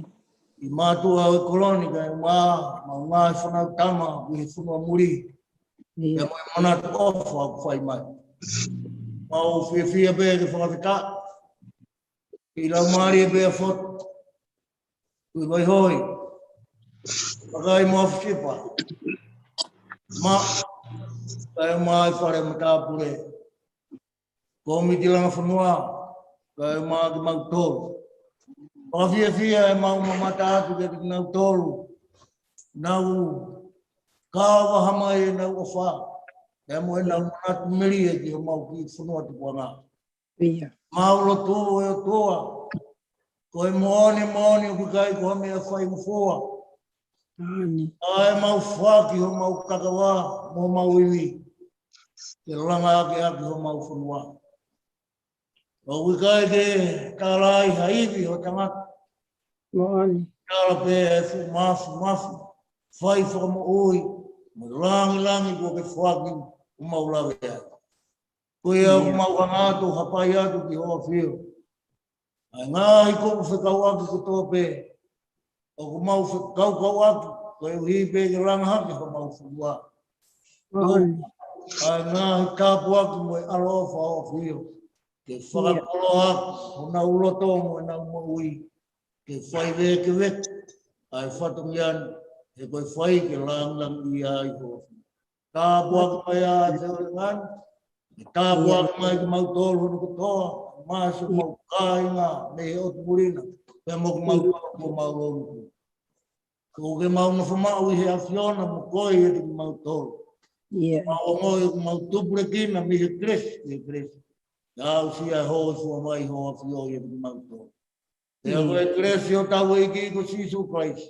ʻI mātuʻa ʻo e kolo ni kae ʻumaʻā, mau ngaahi fānau tama ʻi he fonua muli. ʻIo. Pea mo e manatu ʻofa ʻoku fai mai. Mau fiefia pē ke fakafetaʻi. ʻI Laumālie pē ʻa Fotu. Tuʻi Vaihoi. Vakai mo Afisipa. Mo e kae ʻumaʻā e fale matāpule. Kōmiti langa fonua. Kae ʻumaʻā kimautolu. Fakafiefia ʻemau mamata atu kiate kinautolu. Nau kava mai ʻenau ʻofa. Pea mo ʻenau manatu melie ki homau kiʻi fonua tupuʻanga. ʻIo. Mau lotu ʻe ʻOtua. Ko e moʻoni, moʻoni ʻoku ʻikai ko ha meʻa faingofua. ʻOni. ʻA ʻemau foaki homau kakava, mo homau ivi. Ke langa ake ʻaki homau fonua. ʻOku ʻikai ke tala ai ha ivi ʻo tangata. Moʻoni. Tala pē ʻa e fuʻu māfimafi. Fai fakamoʻui. Mo e langilangi kuo ke foaki ʻoku mau lave ai. Ko ia ʻoku mau hanga atu ʻo hapai atu ki hoʻo ʻAfio. ʻA e ngaahi kupu fekauʻaki kotoa pē. ʻOku mau fekaukauʻaki, koeʻuhi pē ke langa hake homau fonua. ʻOni. ʻA e ngaahi tāpuaki mo e ʻaloʻofa ʻa hoʻo ʻAfio. Ke fakakoloa ʻaki honau loto mo ʻenau moʻui. Ke fai vēkeveke ʻa e fatongia ni, he ko e fai ke langilangiʻia ai hoʻo ʻAfio. Tāpuaki mai ʻa e fale ngāue ni. Tāpuaki mai kimautolu hono kotoa, maʻa siʻomau kāinga mei he ʻotu muli na, pea mo kimautolu ko mau ʻoku mau lotu. Ko ke mau nofo maʻu ʻi he ʻAfiona mo koe ʻiate kimautolu. ʻIo. Mau ongoʻi ʻoku mau tupulekina mei he kelesi ki he kelesi. Aʻusia e hōifua mai hoʻo ʻAfio ʻiate kimautolu. Pea ko e kelesi ʻo hotau ʻEiki ko Sīsū Kalaisi,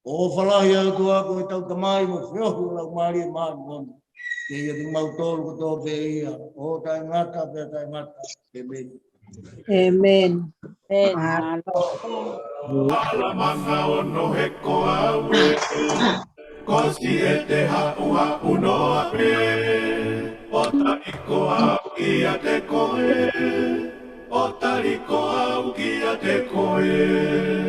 ʻofa lahi ʻa e ʻOtua ko ʻetau Tamai, mo e feohi ʻo e Laumālie Māʻoniʻoni, ke ʻiate kimautolu kotoa pē ia, ʻo taʻengata pea taʻengata. ʻĒmeni. ʻĒmeni. ʻĒmeni. Mālō. Alamanga ono he ko au e, ko siʻete haʻuhaʻu noa pē, ʻo tali ko au kiate koe, ʻo tali ko au kiate koe.